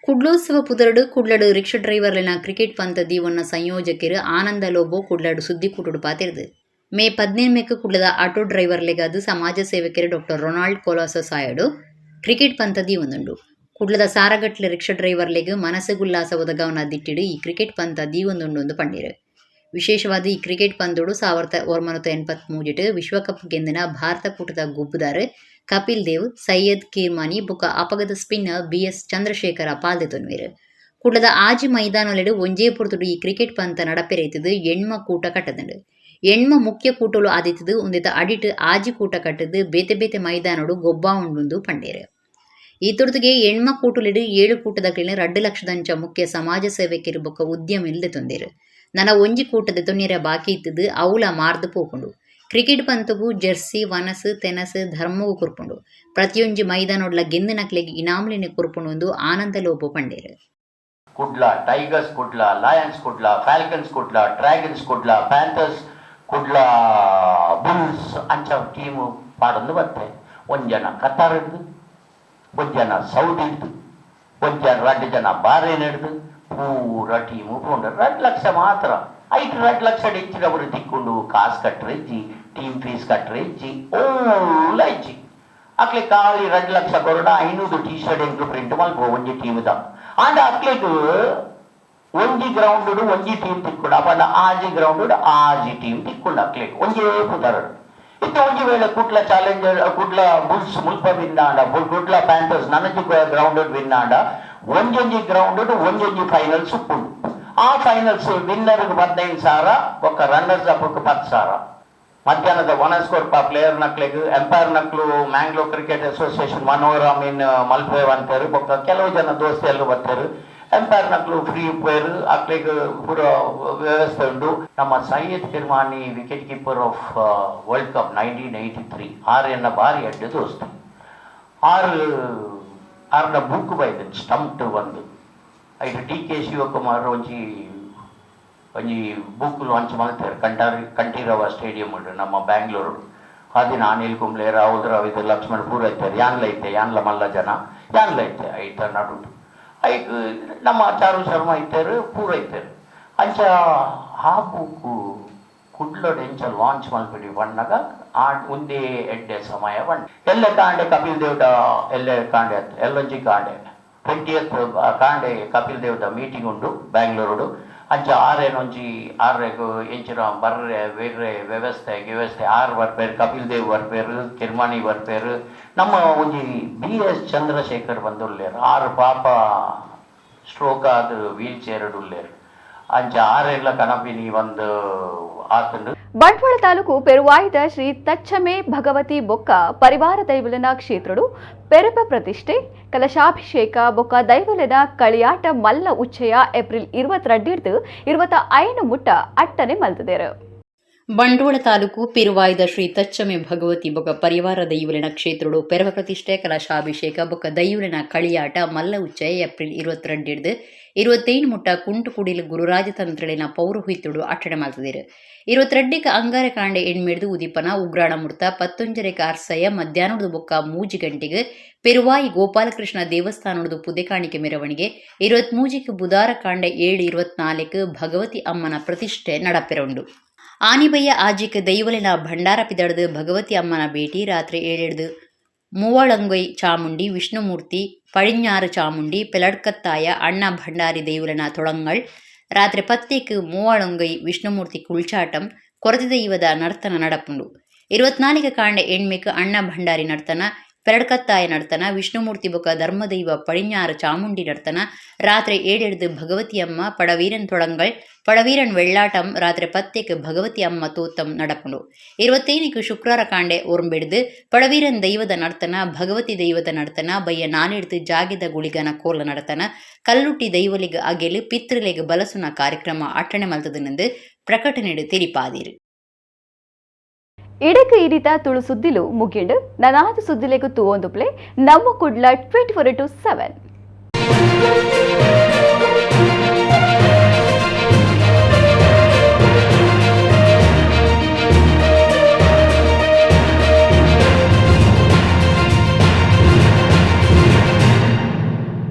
ಕುಡ್ಲೋತ್ಸವ ಪುದರಡು ಕುಡ್ಲಡು ರಿಕ್ಷಾ ಡ್ರೈವರ್ಲೆನ ಕ್ರಿಕೆಟ್ ಪಂತ ದೀವೊನ್ನ ಸಂಯೋಜಕರು ಆನಂದ ಲೋಬೋ ಕುಡ್ಲಡು ಸುದ್ದಿಕೂಟುಡು ಪಾತೆರ್ದು. ಮೇ 17 ಕುಡ್ಲದ ಆಟೋ ಡ್ರೈವರ್ಲೆಗಾದ್ ಸಮಾಜ ಸೇವಕರು ಡಾಕ್ಟರ್ ರೊನಾಲ್ಡ್ ಕೊಲಾಸೋ ಸಾಯಡು ಕ್ರಿಕೆಟ್ ಪಂತ ದೀವೊಂದುಂಡು. ಕುಡ್ಲದ ಸಾರಗಟ್ಲೆ ರಿಕ್ಷಾ ಡ್ರೈವರ್ಲೆಗ್ ಮನಸ್ಸುಗುಲ್ಲಾಸ ಒದಗಾವನ ದಿಟ್ಟಿಡು ಈ ಕ್ರಿಕೆಟ್ ಪಂತ ದೀವೊಂದುಂಡು ಪಂಡಿರು. ವಿಶೇಷವಾದ ಈ ಕ್ರಿಕೆಟ್ ಪಂದೋಡು 1983 ವಿಶ್ವಕಪ್ ಗೆಂದಿನ ಭಾರತ ಕೂಟದ ಗುಬ್ಬುದಾರ್ ಕಪಿಲ್ ದೇವ್, ಸೈಯದ್ ಕೀರ್ಮಾನಿ ಬೊಕ್ಕ ಅಪಗದ ಸ್ಪಿನ್ನರ್ ಬಿ.ಎಸ್. ಚಂದ್ರಶೇಖರ ಪಾಲ್ದೆ ತೊನ್ವೇರು. ಕುಡ್ಲದ ಆಜಿ ಮೈದಾನೊಲೆಡು ಒಂಜೇ ಪೊರ್ತುಡು ಈ ಕ್ರಿಕೆಟ್ ಪಂತ ನಡಪೆರೈತದು ಎಣ್ಮ ಕೂಟ ಕಟ್ಟದಂಡು. ಎಣ್ಮ ಮುಖ್ಯ ಕೂಟಲು ಆದಿತ್ತದು ಉಂದೆತ ಅಡಿಟ್ ಆಜಿ ಕೂಟ ಕಟ್ಟದು ಬೇತೆ ಬೇತೆ ಮೈದಾನೋಡು ಗೊಬ್ಬಾ ಉಂಡುಂದು ಪಂಡೇರು. ಈ ತುರ್ತುಗೆ ಎಣ್ಮ ಕೂಟುಲೆಡು 7 ಕೂಟದಕ್ಲೆನ್ 2 ಲಕ್ಷದಂಚ ಮುಖ್ಯ ಸಮಾಜ ಸೇವಕರು ಬೊಕ್ಕ ಉದ್ಯಮ ಇಲ್ದೆ ತೊಂದೇರು. ನನ ಒಂಜಿ ಕೂಟದ ತೊನ್ನಿರ ಬಾಕಿ ಇತ್ತದು ಅವುಲ ಮಾರ್ದು ಪೋಪುಂಡು. ಕ್ರಿಕೆಟ್ ಪಂತುಗು ಜೆರ್ಸಿ ವನಸ್ ತೆನಸ್ ಧರ್ಮಗು ಕೊರ್ಪುಂಡು. ಪ್ರತಿಯೊಂಜಿ ಮೈದಾನೊಡ್ಲ ಗೆಂದಿನಕ್ಲೆಗ್ ಇನಾಮುಲೆನ್ ಕೊರ್ಪುಂಡು ಎಂದು ಆನಂದ ಲೋಬೋ ಪಂಡೆರ್. Kudla Tigers Kudla, Lions Kudla, Falcons Kudla, Dragons Kudla, Panthers Kudla, Bulls ಅಂಚ ಟೀಮು ಪಾಡೊಂದು ಬತ್ತೆ. ಒಂಜನ ಜನ ಕತಾರ್ ಹಿಡ್ದು, ಒಂಜನ ಜನ ಸೌದಿ ಹಿಡ್ದು, ಒಂಜಿ ಜನ ರಡ್ಡ್ ಜನ ಬಾರೇನ್ ಹಿಡ್ದು ಪೂರ ಟೀಮು ಪೋಂಡು. 2 ಲಕ್ಷ ಮಾತ್ರ ಐಟ್. 2 ಲಕ್ಷ ಹೆಚ್ಚಿನವರು ತಿಕ್ಕೊಂಡು ಕಾಸು ಕಟ್ಟರೆ ಇಜ್ಜಿ, ಟೀಮ್ ಫೀಸ್ ಕಟ್ಟರೆ ಇಜ್ಜಿ, ಓಲ ಇಜ್ಜಿ. ಅಕ್ಲೆ ಖಾಲಿ 2 ಲಕ್ಷ ಕೊರಡ 500 ಟೀ ಶರ್ಟ್ ಎಂಕ್ಲು ಪ್ರಿಂಟ್ ಮಲ್ಪ ಒಂಜಿ ಟೀಮ್ದ. ಆಂಡ ಅಕ್ಲೆಗ್ ಒಂಜಿ ಗ್ರೌಂಡ್ ಒಂಜಿ ಟೀಮ್ ತಿಕ್ಕೊಂಡು ಅಪಂಡ ಆಜಿ ಗ್ರೌಂಡ್ ಆಜಿ ಟೀಮ್ ತಿಕ್ಕೊಂಡು ಅಕ್ಲೆಗ್ ಒಂಜೇ ಪುದರ್ ಇತ್ತೆ. ಒಂಜಿ ವೇಳೆ ಕುಡ್ಲ ಚಾಲೆಂಜರ್, ಕುಡ್ಲ ಬುಲ್ಸ್ ಮುಲ್ಪ ವಿನ್ ಆಂಡ, ಕುಡ್ಲ ಪ್ಯಾಂಥರ್ಸ್ ನನಜಿ ಗ್ರೌಂಡ್ ವಿನ್ ಆಂಡ, ಒಂಜೊಂಜಿ ಗ್ರೌಂಡ್ ಒಂಜೊಂಜಿ ಫೈನಲ್ಸ್ ಉಪ್ಪುಂಡು. ಆ ಫೈನಲ್ಸ್ ವಿನ್ನರ್ಗೆ 15,000, ಒಕ್ಕ ರನ್ನರ್ಸ್ ಅಪ್ 10,000. ಮಧ್ಯಾಹ್ನದ ವನಸ್ ಕೊರ್ಪ ಪ್ಲೇಯರ್ ನಕ್ಲೆಗ್, ಎಂಪೈರ್ ನಕ್ಲು ಮ್ಯಾಂಗ್ಳೂರ್ ಕ್ರಿಕೆಟ್ ಅಸೋಸಿಯೇಷನ್ ಮನೋಹರ್ ಅಮೀನ್ ಮಲ್ಪೆ ಅಂತಾರೆ. ಬೊಕ್ಕ ಕೆಲವು ಜನ ದೋಸ್ತಿ ಎಲ್ಲ ಬರ್ತಾರೆ. ಎಂಪೈರ್ ನಕ್ಲು ಫ್ರೀ ಉಪ್ಪೇರು, ಅಕ್ಲೆಗ್ ಪೂರ ವ್ಯವಸ್ಥೆ ಉಂಡು. ನಮ್ಮ Syed Kirmani, wicket keeper of World Cup 1983, ಆರ್ ಎನ್ನ ಬಾರಿ ಎಡ್ಡೆ ದೋಸ್ತಿ. ಆರು ಆರ್ನ ಬುಕ್ ಬೈದ ಸ್ಟಂಪ್ಡ್ ಬಂದು ಐಟ್ ಡಿ ಕೆ ಶಿವಕುಮಾರ್ ಒಂಜಿ ಒಂಜಿ ಬುಕ್ ಲಾಂಚ್ ಮಲ್ತೆರ್ ಕಂಠೀರವ ಸ್ಟೇಡಿಯಂ ಉಂಡು ನಮ್ಮ ಬ್ಯಾಂಗ್ಳೂರು. ಆ ದಿನ ಅನಿಲ್ ಕುಂಬ್ಳೆ, ರಾಹುಲ್ ದ್ರಾವಿಡ್, ಲಕ್ಷ್ಮಣ್ ಪೂರ ಇತ್ತೆರ್. ಯಾನ್ಲ ಇತ್ತೆ, ಯಾನ್ಲ ಮಲ್ಲ ಜನ ಯಾನ್ಲ ಇತ್ತೆ ಐತ ನಡುಟು. ಐಕ್ ನಮ್ಮ ಚಾರು ಶರ್ಮಾ ಇತ್ತೆರ್, ಪೂರ ಇತ್ತೆರ್. ಅಂಚ ಆ ಬುಕ್ಕು ಕುಡ್ಲಡ್ ಎಂಚ ಲಾಂಚ್ ಮಲ್ಪಡಿ ಪನ್ನಗ ಆ ಒಂದೇ ಎಡ್ಡೆ ಸಮಯ ಬಂಡ್ ಎಲ್ಲೆ ಕಾಂಡೆ ಕಪಿಲ್ ದೇವ್ದ, ಎಲ್ಲೆ ಕಾಂಡೆ ಎಲ್ಲೊಂಜಿ ಕಾಂಡೆ 20th ಕಾಂಡೆ ಕಪಿಲ್ ದೇವ್ದ ಮೀಟಿಂಗ್ ಉಂಡು ಬ್ಯಾಂಗ್ಳೂರುಡು. ಅಂಚ ಆರೇನೊಂಜಿ ಆರೆಗ್ ಎಂಚಿನ ಬರ್ರೆ ಬೇರೆ ವ್ಯವಸ್ಥೆ ವ್ಯವಸ್ಥೆ ಆರ್ ಬರ್ಪೇರು, ಕಪಿಲ್ ದೇವ್ ಬರ್ಪೇರು, ಕಿರ್ಮಾನಿ ಬರ್ಪೇರು, ನಮ್ಮ ಒಂಜಿ ಬಿ ಎಸ್ ಚಂದ್ರಶೇಖರ್ ಬಂದುಲ್ಲೇರು. ಆರು ಪಾಪ ಸ್ಟ್ರೋಕ್ ಆದ್ ವೀಲ್ ಚೇರ್ ಉಲ್ಲೇರು. ಅಂಚ ಆರೆಲ್ಲ ಕನಪಿನಿ ಒಂದು ಆತಂಡು. ಬಂಟ್ವಾಳ ತಾಲೂಕು ಪೆರುವಾಯಿದ ಶ್ರೀ ತಚ್ಚಮೆ ಭಗವತಿ ಬೊಕ್ಕ ಪರಿವಾರ ದೈವಲನ ಕ್ಷೇತ್ರಡು ಪೆರಪ ಪ್ರತಿಷ್ಠೆ, ಕಲಶಾಭಿಷೇಕ ಬೊಕ್ಕ ದೈವಲನ ಕಳಿಯಾಟ ಮಲ್ಲ ಉಚ್ಚಯ ಏಪ್ರಿಲ್ 22ರ್ದು 25 ಮುಟ್ಟ ಅಟ್ಟನೆ ಮಲ್ತದೇರು. ಬಂಟ್ವಾಳ ತಾಲೂಕು ಪಿರುವಾಯ್ದ ಶ್ರೀ ತಚ್ಚಮೆ ಭಗವತಿ ಬೊಕ ಪರಿವಾರ ದೈವಲಿನ ಕ್ಷೇತ್ರಡು ಪೆರವ ಪ್ರತಿಷ್ಠೆ, ಕಲಶಾಭಿಷೇಕ ಬೊಕ ದೈವಲಿನ ಕಳಿಯಾಟ ಮಲ್ಲ ಉಚ್ಚಯ ಏಪ್ರಿಲ್ 22ರ್ದು 25 ಮುಟ್ಟ ಕುಂಟುಕುಡಿಲು ಗುರುರಾಜ ತಂತ್ರಳಿನ ಪೌರೋಹಿತ್ಯಡು ಅಟ್ಟಣೆ ಮಲ್ತದಿರು. 22ಕ್ಕೆ ಅಂಗಾರ ಕಾಂಡೆ ಎಣ್ಮೆಡ್ದು ಉದಿಪನ, ಉಗ್ರಾಣ ಮುರ್ತ, ಪತ್ತೊಂಜರೆಗೆ ಅರ್ಸಯ, ಮಧ್ಯಾಹ್ನದ ಬೊಕ್ಕ 3 ಗಂಟೆಗೆ ಪೆರುವಾಯಿ ಗೋಪಾಲಕೃಷ್ಣ ದೇವಸ್ಥಾನದ ಪುದೆಕಾಣಿಕೆ ಮೆರವಣಿಗೆ, 23ಕ್ಕೆ ಬುಧಾರ ಕಾಂಡೆ 7:24ಕ್ಕೆ ಭಗವತಿ ಅಮ್ಮನ ಪ್ರತಿಷ್ಠೆ ನಡಪೆರುಂಡು. ಆನಿಬಯ್ಯ ಆಜಿಕ್ ದೈವಲಿನ ಭಂಡಾರ ಪಿದಡ್ದು ಭಗವತಿ ಅಮ್ಮನ ಭೇಟಿ, ರಾತ್ರಿ ಏಳೆಡ್ದು ಮೂವಳಂಗೊಯ್ ಚಾಮುಂಡಿ, ವಿಷ್ಣುಮೂರ್ತಿ, ಪಳಿഞ്ഞಾರು ಚಾಮುಂಡಿ, ಪೆಲಡ್ಕತ್ತಾಯ, ಅಣ್ಣ ಭಂಡಾರಿ ದೈವಲಿನ ತೊಳಂಗಳ್, ರಾತ್ರಿ ಪತ್ತೇಕ್ ಮೂವಳಂಗೊಯ್ ವಿಷ್ಣುಮೂರ್ತಿ ಕುಳ್ಚಾಟಂ, ಕೊರತಿ ದೈವದ ನರ್ತನ ನಡಪುಂಡು. 24 ಕಾಂಡೆ ಎಣ್ಮೆಕ್ ಅಣ್ಣ ಭಂಡಾರಿ ನರ್ತನ, ಪೆರಡ್ಕತ್ತಾಯ ನರ್ತನ, ವಿಷ್ಣುಮೂರ್ತಿ ಬೊಕ ಧರ್ಮದೈವ ಪಳಿഞ്ഞಾರು ಚಾಮುಂಡಿ ನರ್ತನ, ರಾತ್ರಿ ಏಳೆಡ್ದು ಭಗವತಿ ಅಮ್ಮ ಪಡವೀರನ್ ತೊಳಂಗಳ್, ಪಡವೀರನ್ வெள்ளாட்டம், ರಾತ್ರಿ ಪತ್ತೆಕ್ ಭಗವತಿ ಅಮ್ಮ ತೋತ್ತಂ ನಡಪುಂಡು. 25ಕ್ಕೆ ಶುಕ್ರಾರ ಕಾಂಡೆ ಒರ್ಂಬೆಡ್ದು ಪಡವೀರನ್ ದೈವದ ನರ್ತನ, ಭಗವತಿ ದೈವದ ನರ್ತನ, ಬಯ್ಯ ನಾನೆಡ್ದು ಜಾಗೆದ ಗುಳಿಗನ ಕೋಲ ನಡತನ, ಕಲ್ಲುಟ್ಟಿ ದೈವಲಿಗ್ ಅಗೆಲು, ಪಿತೃಲೆಗ್ ಬಲಸುನ ಕಾರ್ಯಕ್ರಮ ಅಟ್ಟಣೆ ಮಲ್ತದನೆಂದು ಪ್ರಕಟಣೆಡು ತೆರಿಪಾದಿರು. ಇಡಕ್ಕೆ ಇರಿತ ತುಳು ಸುದ್ದಿಲು ಮುಗಿಂಡು. ನನಾದ ಸುದ್ದಿಲೆಗು ತೂವೊಂದು ಪ್ಲೇ ನಮ್ಮ ಕುಡ್ಲ 24x7.